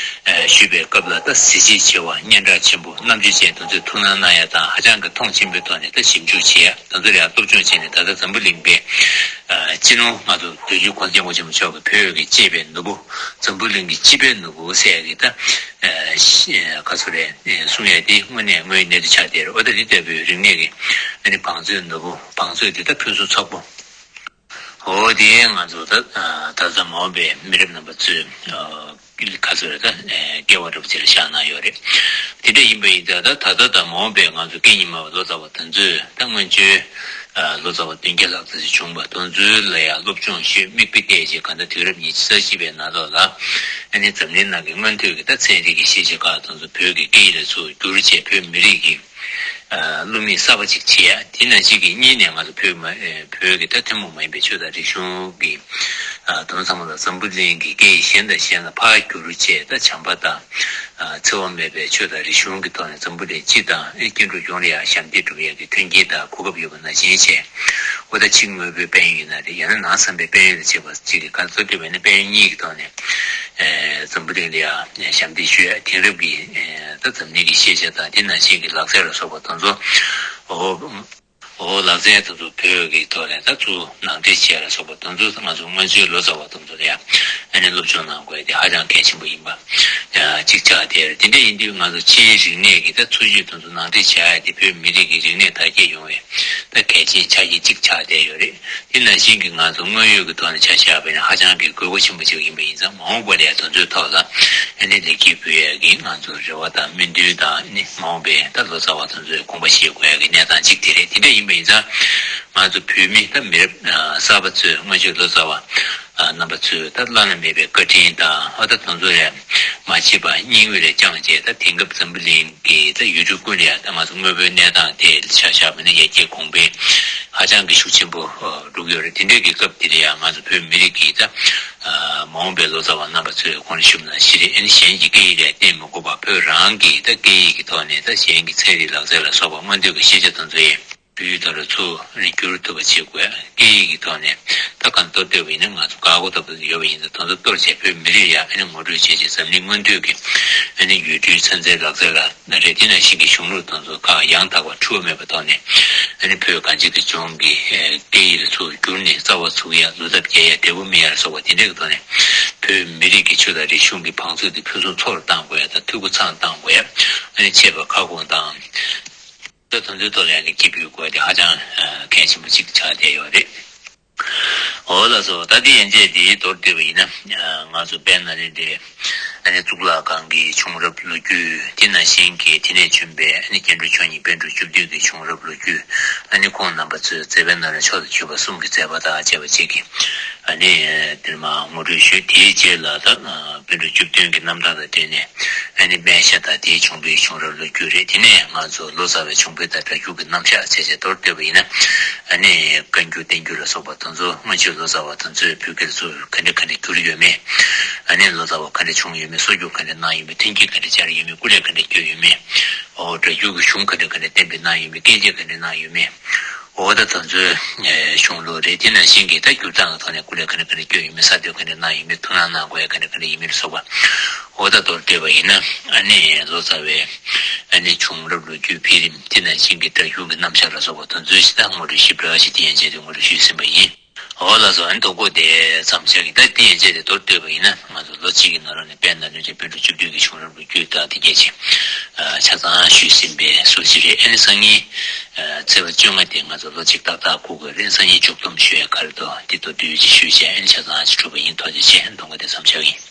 ཞུས་པའི་སྐབས་ལ་ད་གཟི་བརྗིད་ཆེ་བ། སྙན་གྲགས་ཆེན་པོ། རྣམ་དཔྱོད་ཅན་དེ་ཚོས་ཐུགས་སྣང་གནང་ཡ་དང་ཧ་ཅང་གི་མཐོང་ཆེན་པོའི་ཐོག་ནས་ད་ཞིབ་འཇུག་བྱེད་ཡ། དེ་ཚོ་ལ་ཡང་སློབ་སྦྱོང་བྱས་ནས་ད་ལྟ་འཛམ་བུ་གླིང་པའི་སྤྱི་ནོར་ང་ཚོ་བོད་བརྒྱུད་གོང་ས་སྐྱབས་མགོན་ཆེན་པོ་མཆོག་གིས་བོད་ཀྱི་གཅེས་པའི་ནོར་བུ། འཛམ་བུ་གླིང་གི་སྤྱི་པའི་ནོར་བུ་ཟེར་ཡ་གི་ད་ག་ཚོད་རེད་གསུང་ཡ་དེ་དངོས་གནས་དངོས་ཡོད་གནས་ཚུལ་ཆགས་བསྡད་རེད། འོ་ད་དེ་ལྟ་བུའི་རིག་གནས་ཀྱི་ཨ་ནི་བང་མཛོད་ནོར་བུ། བང་མཛོད་དེ་ད་ཕུན་སུམ་ཚོགས་པོ། འོ་དེ་ང་ཚོ་ད་ད་ལྟ་མ་འོངས་པའི་མི་རབས་རྣམ་པ་ཚོས་ག་ཚོད་རེད་ད་སྐལ་བ་འདྲ་པོ་ཅིག་ལ་བཞག་གནང་ཡོད་རེད། དེ་འདྲ་ཡིན་པ་ཡིན་ཙང་ད་ད་ལྟ་དང་མ་འོངས་པའི་ང་ཚོ་སྐད་གཉིས་སྨྲ་བའི་ལོ་ཙཱ་བ་དེ་ཚོས་ད་སྔོན་བྱོན་ ལོ་ཙཱ་བ་བདུན་བརྒྱ་ལྷག་ཙམ་ཞིག་བྱུང་བ་དེ་ཚོ་ལ་ཡང་སློབ་སྦྱོང་ཞུས། མིག་དཔེ་བལྟས་རྗེས་གང་ལྟར་དུས་རབས་ཉི་ཤུ་རྩ་གཅིག་པའི་ནང་ལོགས་ལ་ཨ་ནི་འཛམ་གླིང་ནང་གི་སྔོན་ཐོན་གྱི་ད་ཚན་རིག་གི་ཤེས་བྱ་ཁག་དེ་ཚོ་བོད་ཀྱི་སྐད་ཡིག་ལ་ཚུར་བསྒྱུར་བྱས། བོད་མི་རིགས་ཀྱི་ཨ་བསླབ་མི་གསར་པ་ཅིག་བྱས། དེ་ནང་བཞིན་གྱི་གཉིས་ནས་ང་ཚོ་བོད་མ་ཨེ་བོད་ཀྱི་ད་ཐུན་མོང་མ་ཡིན་པའི་ཆོས་དང་རིག་གཞུང་གི་ཨ་དེ་ཚོ་ཚང་མ་ལ་འཛམ་བུ་གླིང་གི་སྐད་ཡིག་གཞན་དང་གཞན་ལ་ཕར་བསྒྱུར་བྱས། ད་བྱམས་པ་དང་ཨ་འཚེ་བ་མེད་པའི་ཆོས་དང་རིག་གཞུང་གི་ཐོག་ནས་འཛམ་བུ་གླིང་སྤྱི་དང་ཨེ་སྐྱེ་འགྲོ་ཡོངས་ལ་ཡང་ཞབས་འདེགས་སྒྲུབ་ཡག་གི་མཐུན་རྐྱེན་དང་གོ་སྐབས་ཡོད་པ་ནང་བཞིན་བྱས། འོ་ད་ཕྱི་དངོས་པོའི་དཔལ་ཡོན་ཡིན་ན་རེད། ཡང་ན་ནང་བསམ་པའི་དཔལ་ཡོན་ལ་བྱེད་པ་ཅིག་གི་ག་ཚོད་འདོད་པ་ཡིན་ན་དཔལ་ཡོན་གཉིས་ཀྱི་ཐོག་ནས་ཨེ་འཛམ་བུ་གླིང་ལ་ཡང་ཞབས་འདེགས་ཞུ་ཡ། དེང་རབས་ཀྱི་ཨེ་ད་འཛམ་གླིང་གི་ཤེས་བྱ་དང་དེ་ནང་བཞིན་གྱི་ལག་རྩལ་ལ་སོགས་པ་དེ་ཚོ། འོ། འོ་ལག་རྩལ་དེ་ཚོ་བོད་ཀྱི་ཐོག་ནས་ད་ཚུར་ནང་འདྲེན་བྱས་ལ་སོགས་པ་དེ་ཚོ་ང་ཚོ་སྔོན་བྱོན་ལོ་ཙཱ་བ་དེ་ཚོ་ལ་ཡང་ཨ་ནི་སློབ་སྦྱོང་གནང་དགོས་ཡ་དེ་ཧ་ཅང་གལ་ཆེན་པོ་ཡིན་པ་ཨ་གཅིག་ཆགས་བསྡད་ཡོད་རེད། དེ་འདྲ་ཡིན་དུས་ང་ཚོ་ཕྱིའི་རིག་གནས་ཀྱི་ད་འཚོ་བཅུད་དེ་ཚོ་ནང་འདྲེན་བྱ་ཡ་དེ་བོད་མི་རིགས་ཀྱི་རིག་གནས་དར་རྒྱས་ཡོང་བའི་ད་གལ་ཆེའི་ཆ་རྐྱེན་གཅིག་ཆགས་བསྡད་ཡོད་རེད། དེ་ནང་བཞིན་གྱི་ང་ཚོ་དངོས་ཡོད་ཀྱི་ཐོག་ནས་ཆ་བཞག་པ་ཡིན་ན་ཧ་ཅང་གི་དགོས་མཁོ་ཆེན་པོ་ཅིག་ཡིན་པ་ཡིན་ཙང་། མ་འོངས་པ་ལ་ཡང་དེ་ཚོའི་ཐོག་ལ་ཨ་ནི་ལེགས་སྐྱེས་འབུལ་ཡས་ཀྱི་ང་ཚོ་རེ་བ་དང་སྨོན་འདུན་དང་ཨ་ནི་མ་འོངས་པའི་ད་ལོ་ཙཱ་བ་དེ་ཚོའི་དགོངས་པ་བཞེས་དགོས་ཡས་ཀྱི་གནས་སྟངས་གཅིག་དེ་རེད། དེ་འདྲ་ཡིན་པ་ཡིན་ཙང་ང་ཚོ་བོད་མི་ད་མི་རབས་གསར་པ་ཚོས་སྔོན་བྱོན་ལོ་ཙཱ་བ་རྣམ་པ་ཚོས་ད་བླ་ན་མེད་པའི་བཀའ་དྲིན་དང་། ཨ་ད་དེ་ཚོ་ལས་མ་བརྗེད་པར་སྙིང་དབུས་ལ་བཅངས་བྱས། ད་དེང་སྐབས་འཛམ་བུ་གླིང་གི་ད་ཡུལ་གྲུ་ཀུན་ལ་ཡང་ད་ང་ཚོ་དངོས་པོའི་གནས་སྟངས་དེ་ཆ་བཞག་པ་ན་ཡར་རྒྱས་གོང་འཕེལ་ཧ་ཅང་གི་ཤུགས་ཆེན་པོ་འགྲོ་གི་ཡོད་རེད། དེ་འདྲའི་གི་སྐབས་འདི་ལ་ཡང་ང་ཚོ་བོད་མི་རིགས་ཀྱི་ད་མ་འོངས་པའི་ལོ་ཙཱ་བ་རྣམ་པ་ཚོས་གོང་ནས་ཞུས་པ་ནང་བཞིན་རེད། ཨ་ནི་གཞན་གྱི་སྐད་ཡིག་ལ་བརྟེན་མི་དགོས་པར་བོད་རང་གི་ད་སྐད་ཡིག་གི་ཐོག་ནས་ད་གཞན་གྱི་ཚན་རིག་ལག་རྩལ་ལ་སོགས་པ་སྔོན་ཐོན་གྱི་ཤེས་བྱ་དེ་ཚོ་ཡི་བོད་ཡིག་ཐོག་ལ་ཚུར་བསྒྱུར་ཐུབ་པ་བྱེད་དགོས། སྐད་ཡིག་གི་ཐོག་ནས་ད་གང་ལྟར་བལྟས་པ་ཡིན་ན་ང་ཚོ་འགག་སྒོ་ལྟ་བུ་ཡོད་པ་ཡིན་ན་དེ་ཚོ་གཏོར་བྱས་བོད་མི་རིགས་ཡར་ཨ་ནི་ངོ་སྤྲོད་བྱས་རྗེས་འཛམ་གླིང་སྔོན་ཐོན་གྱི་ཨ་ནི་ཡུལ་གྲུའི་ཚན་རྩལ་ལག་རྩལ་ལ་ན་རེད། དེ་ནང་བཞིན་གྱི་གཞུང་ལུགས་དེ་ཚོ་ཁག་ཡང་དག་པར་འཁྲུལ་བ་མེད་པའི་ཐོག་ནས་ཨ་ནི་བོད་གངས་ཅན་གྱི་ལྗོངས་ཀྱི་སྐད་ཡིག་ལ་ཚུར་བསྒྱུར་ནས་རྩ་བ་ཚུགས་ཡ། བསླུ་ཐབས་རྒྱག་ཡ། འབྲས་བུ་སྨིན་ཡ་ལ་སོགས་པ་དེ་འདྲའི་གི་ཐོག་ནས་བོད་མི་རིགས་ཀྱི་ཆོས་དང་རིག་གཞུང་གི་བང་མཛོད་དེ་ཕུན་སུམ་ཚོགས་སུ་གཏང་དགོས་ཡ་དང་། འཐུས་སྒོ་ཚང་གཏང་དགོས་ཡ། ཨ་ནི་ཆད་པ་ཁ་སྐོང་དང་། ད་དེ་ཚོའི་ཐོག་ལ་ཡང་གི་སྐྱིད་པོའི་སྐོར་དེ་ཧ་ཅང་ཨ་གལ་ཆེན་པོ་གཅིག་ཆགས་བསྡད་ཡོད་རེད། འོ་ལགས་སོ། ད་དེ་ཡན་ཆད་དེ་མདོར་བསྡུས་པ་ཡིན་ན། ཨ་ང་ཚོ་དཔལ་ནཱ་ལེནྡྲའི་ཨ་ནི་གཙུག་ལག་ཁང་གི་བྱུང་རབས་ལོ་རྒྱུས། དེ་ནང་བཞིན་གྱི་དེ་ནས་བྱོན་པའི་ཨ་ནི་སྐྱེ་འགྲོ་ཆོས་ཉིད་པཎ་གྲུབ་བཅུ་བདུན་གྱི་བྱུང་རབས་ལོ་རྒྱུས། ཨ་ནི་ཁོང་རྣམ་པ་ཚོའི་མཛད་པའི་ནང་ལ་མཆོག་ཏུ་གྱུར་པ་གསུམ་གྱི་མཛད་པ་དང་བཅས་པ་བཅས་ཀྱི་ཨ་ནི་འདིར་མར་ངོ་སྤྲོད་ཞུས། དེའི་རྗེས་ལ་ད་པཎ་གྲུབ་བཅུ་བདུན་གྱི་རྣམ་ཐར་དང་འབྲེལ་ནས་ཨ་ནི་པཎ་ཞྭ་དང་དེའི་བྱུང་བའི་བྱུང་རབས་ལོ་རྒྱུས་རེད། དེ་ནས་ང་ཚོ་ལོ་ཙཱ་བའི་བྱུང་འཕེལ་དང་སྒྲ་སྒྱུར་གྱི་རྣམ་གཞག་བྱས་བྱས་མདོར་བསྡུས་པ་ཡིན་ན། ཨ་ནི་བཀའ་འགྱུར་བསྟན་འགྱུར་ལ་སོགས་པ་དེ་ཚོ་སྔོན་བྱོན་ལོ་ཙཱ་བ་དེ་ཚོས་བོད་སྐད་ལ་ཚུར་ག་འདྲ་ག་འདྲ་བསྒྱུར་ཡོད་མེད། ཨ་ནི་ལོ་ཙཱ་བ་ག་འདྲ་བྱུང་ཡོད་མེད། སྲོལ་རྒྱུན་ག་འདྲ་གནང་ཡོད་མེད། མཐུན་རྐྱེན་ག་འདྲ་སྦྱར་ཡོད་མེད། སྐུ་ལས་ག་འདྲ་བསྐྱོན་ཡོད་མེད། འོ་སྒྲ་སྒྱུར་གྱི་གཞུང་ག་འདྲ་ག་འདྲ་གཏན་འབེབས་གནང་ཡོད་མེད། བཀས་བཅད་ག་འདྲ་གནང་ཡོད་མེད། འོ་ད་དེ་ཚོའི་ཨེ་གཞུང་ལུགས་རེད། དེ་ནང་བཞིན་གྱི་ད་སྒྱུར་སྟངས་ཀྱི་ཐོག་ནས་སྐུ་ལས་ག་འདྲ་ག་འདྲ་བསྐྱོན་ཡོད་མེད། གསར་གཏོད་ག་འདྲ་གནང་ཡོད་མེད། ཐུགས་སྣང་གནང་དགོས་ཡ་ག་འདྲ་ག་འདྲ་ཡིན་མིན་ལ་སོགས་པ། འོ་ད་མདོར་བསྡུས་པ་ཡིན་ན་ཨ་ནི་ལོ་ཙཱ་བའི་ཨ་ནི་བྱུང་རབས་ལོ་རྒྱུས་འཕེལ་རིམ། དེ་ནང་བཞིན་གྱི་སྒྲ་སྒྱུར་གྱི་རྣམ་གཞག་ལ་སོགས་པ་དེ་ཚོའི་ཞིབ་ཕྲ་ངོ་སྤྲོད་ཞིབ་ཕྲ་ཞིག་དེ་ཡན་ཆད་དུ་ངོ་སྤྲོད་ཞུས་ཟིན་པ་ཡིན། འོ་ལགས་སོ། ཨ་ནི་དོ་གོ་དེ་ཙམ་བྱས་ཀྱི་ད་དེ་ཡན་ཆད་དེ་མདོར་བསྡུས་པ་ཡིན་ན་ང་ཚོ་ལོ་གཅིག་གི་ནང་ལོགས་ནས་དཔལ་ནཱ་ལེནྡྲའི་པཎ་གྲུབ་བཅུ་བདུན་གྱི་བྱུང་རབས་ལོ་རྒྱུས་དང་དེ་གྱད་ཅིག་ཆ་ཚང་ཞུས་ཟིན་པའི་སྲོལ་ཞིག་རེད། ཨ་ནི་སང་ཉིན་ཚེས་པ་བཅོ་ལྔ་དེ་ང་ཚོ་ལོ་གཅིག་ཏག་ཏག་འཁོར་དགོས་རེད། སང་ཉིན་མཇུག་བསྡོམས་ཞུ་ཡ་ག་རེ་འདུག་དེ་མདོར་བསྡུས་ཅིག་ཞུས་བྱས་ཨ་ནི་ཆ་ཚང་ཅིག་གྲུབ་པ་ཡིན། ཐུགས་རྗེ་ཆེ། དོ་གོ་དེ་ཙམ་བྱས་ཡིན།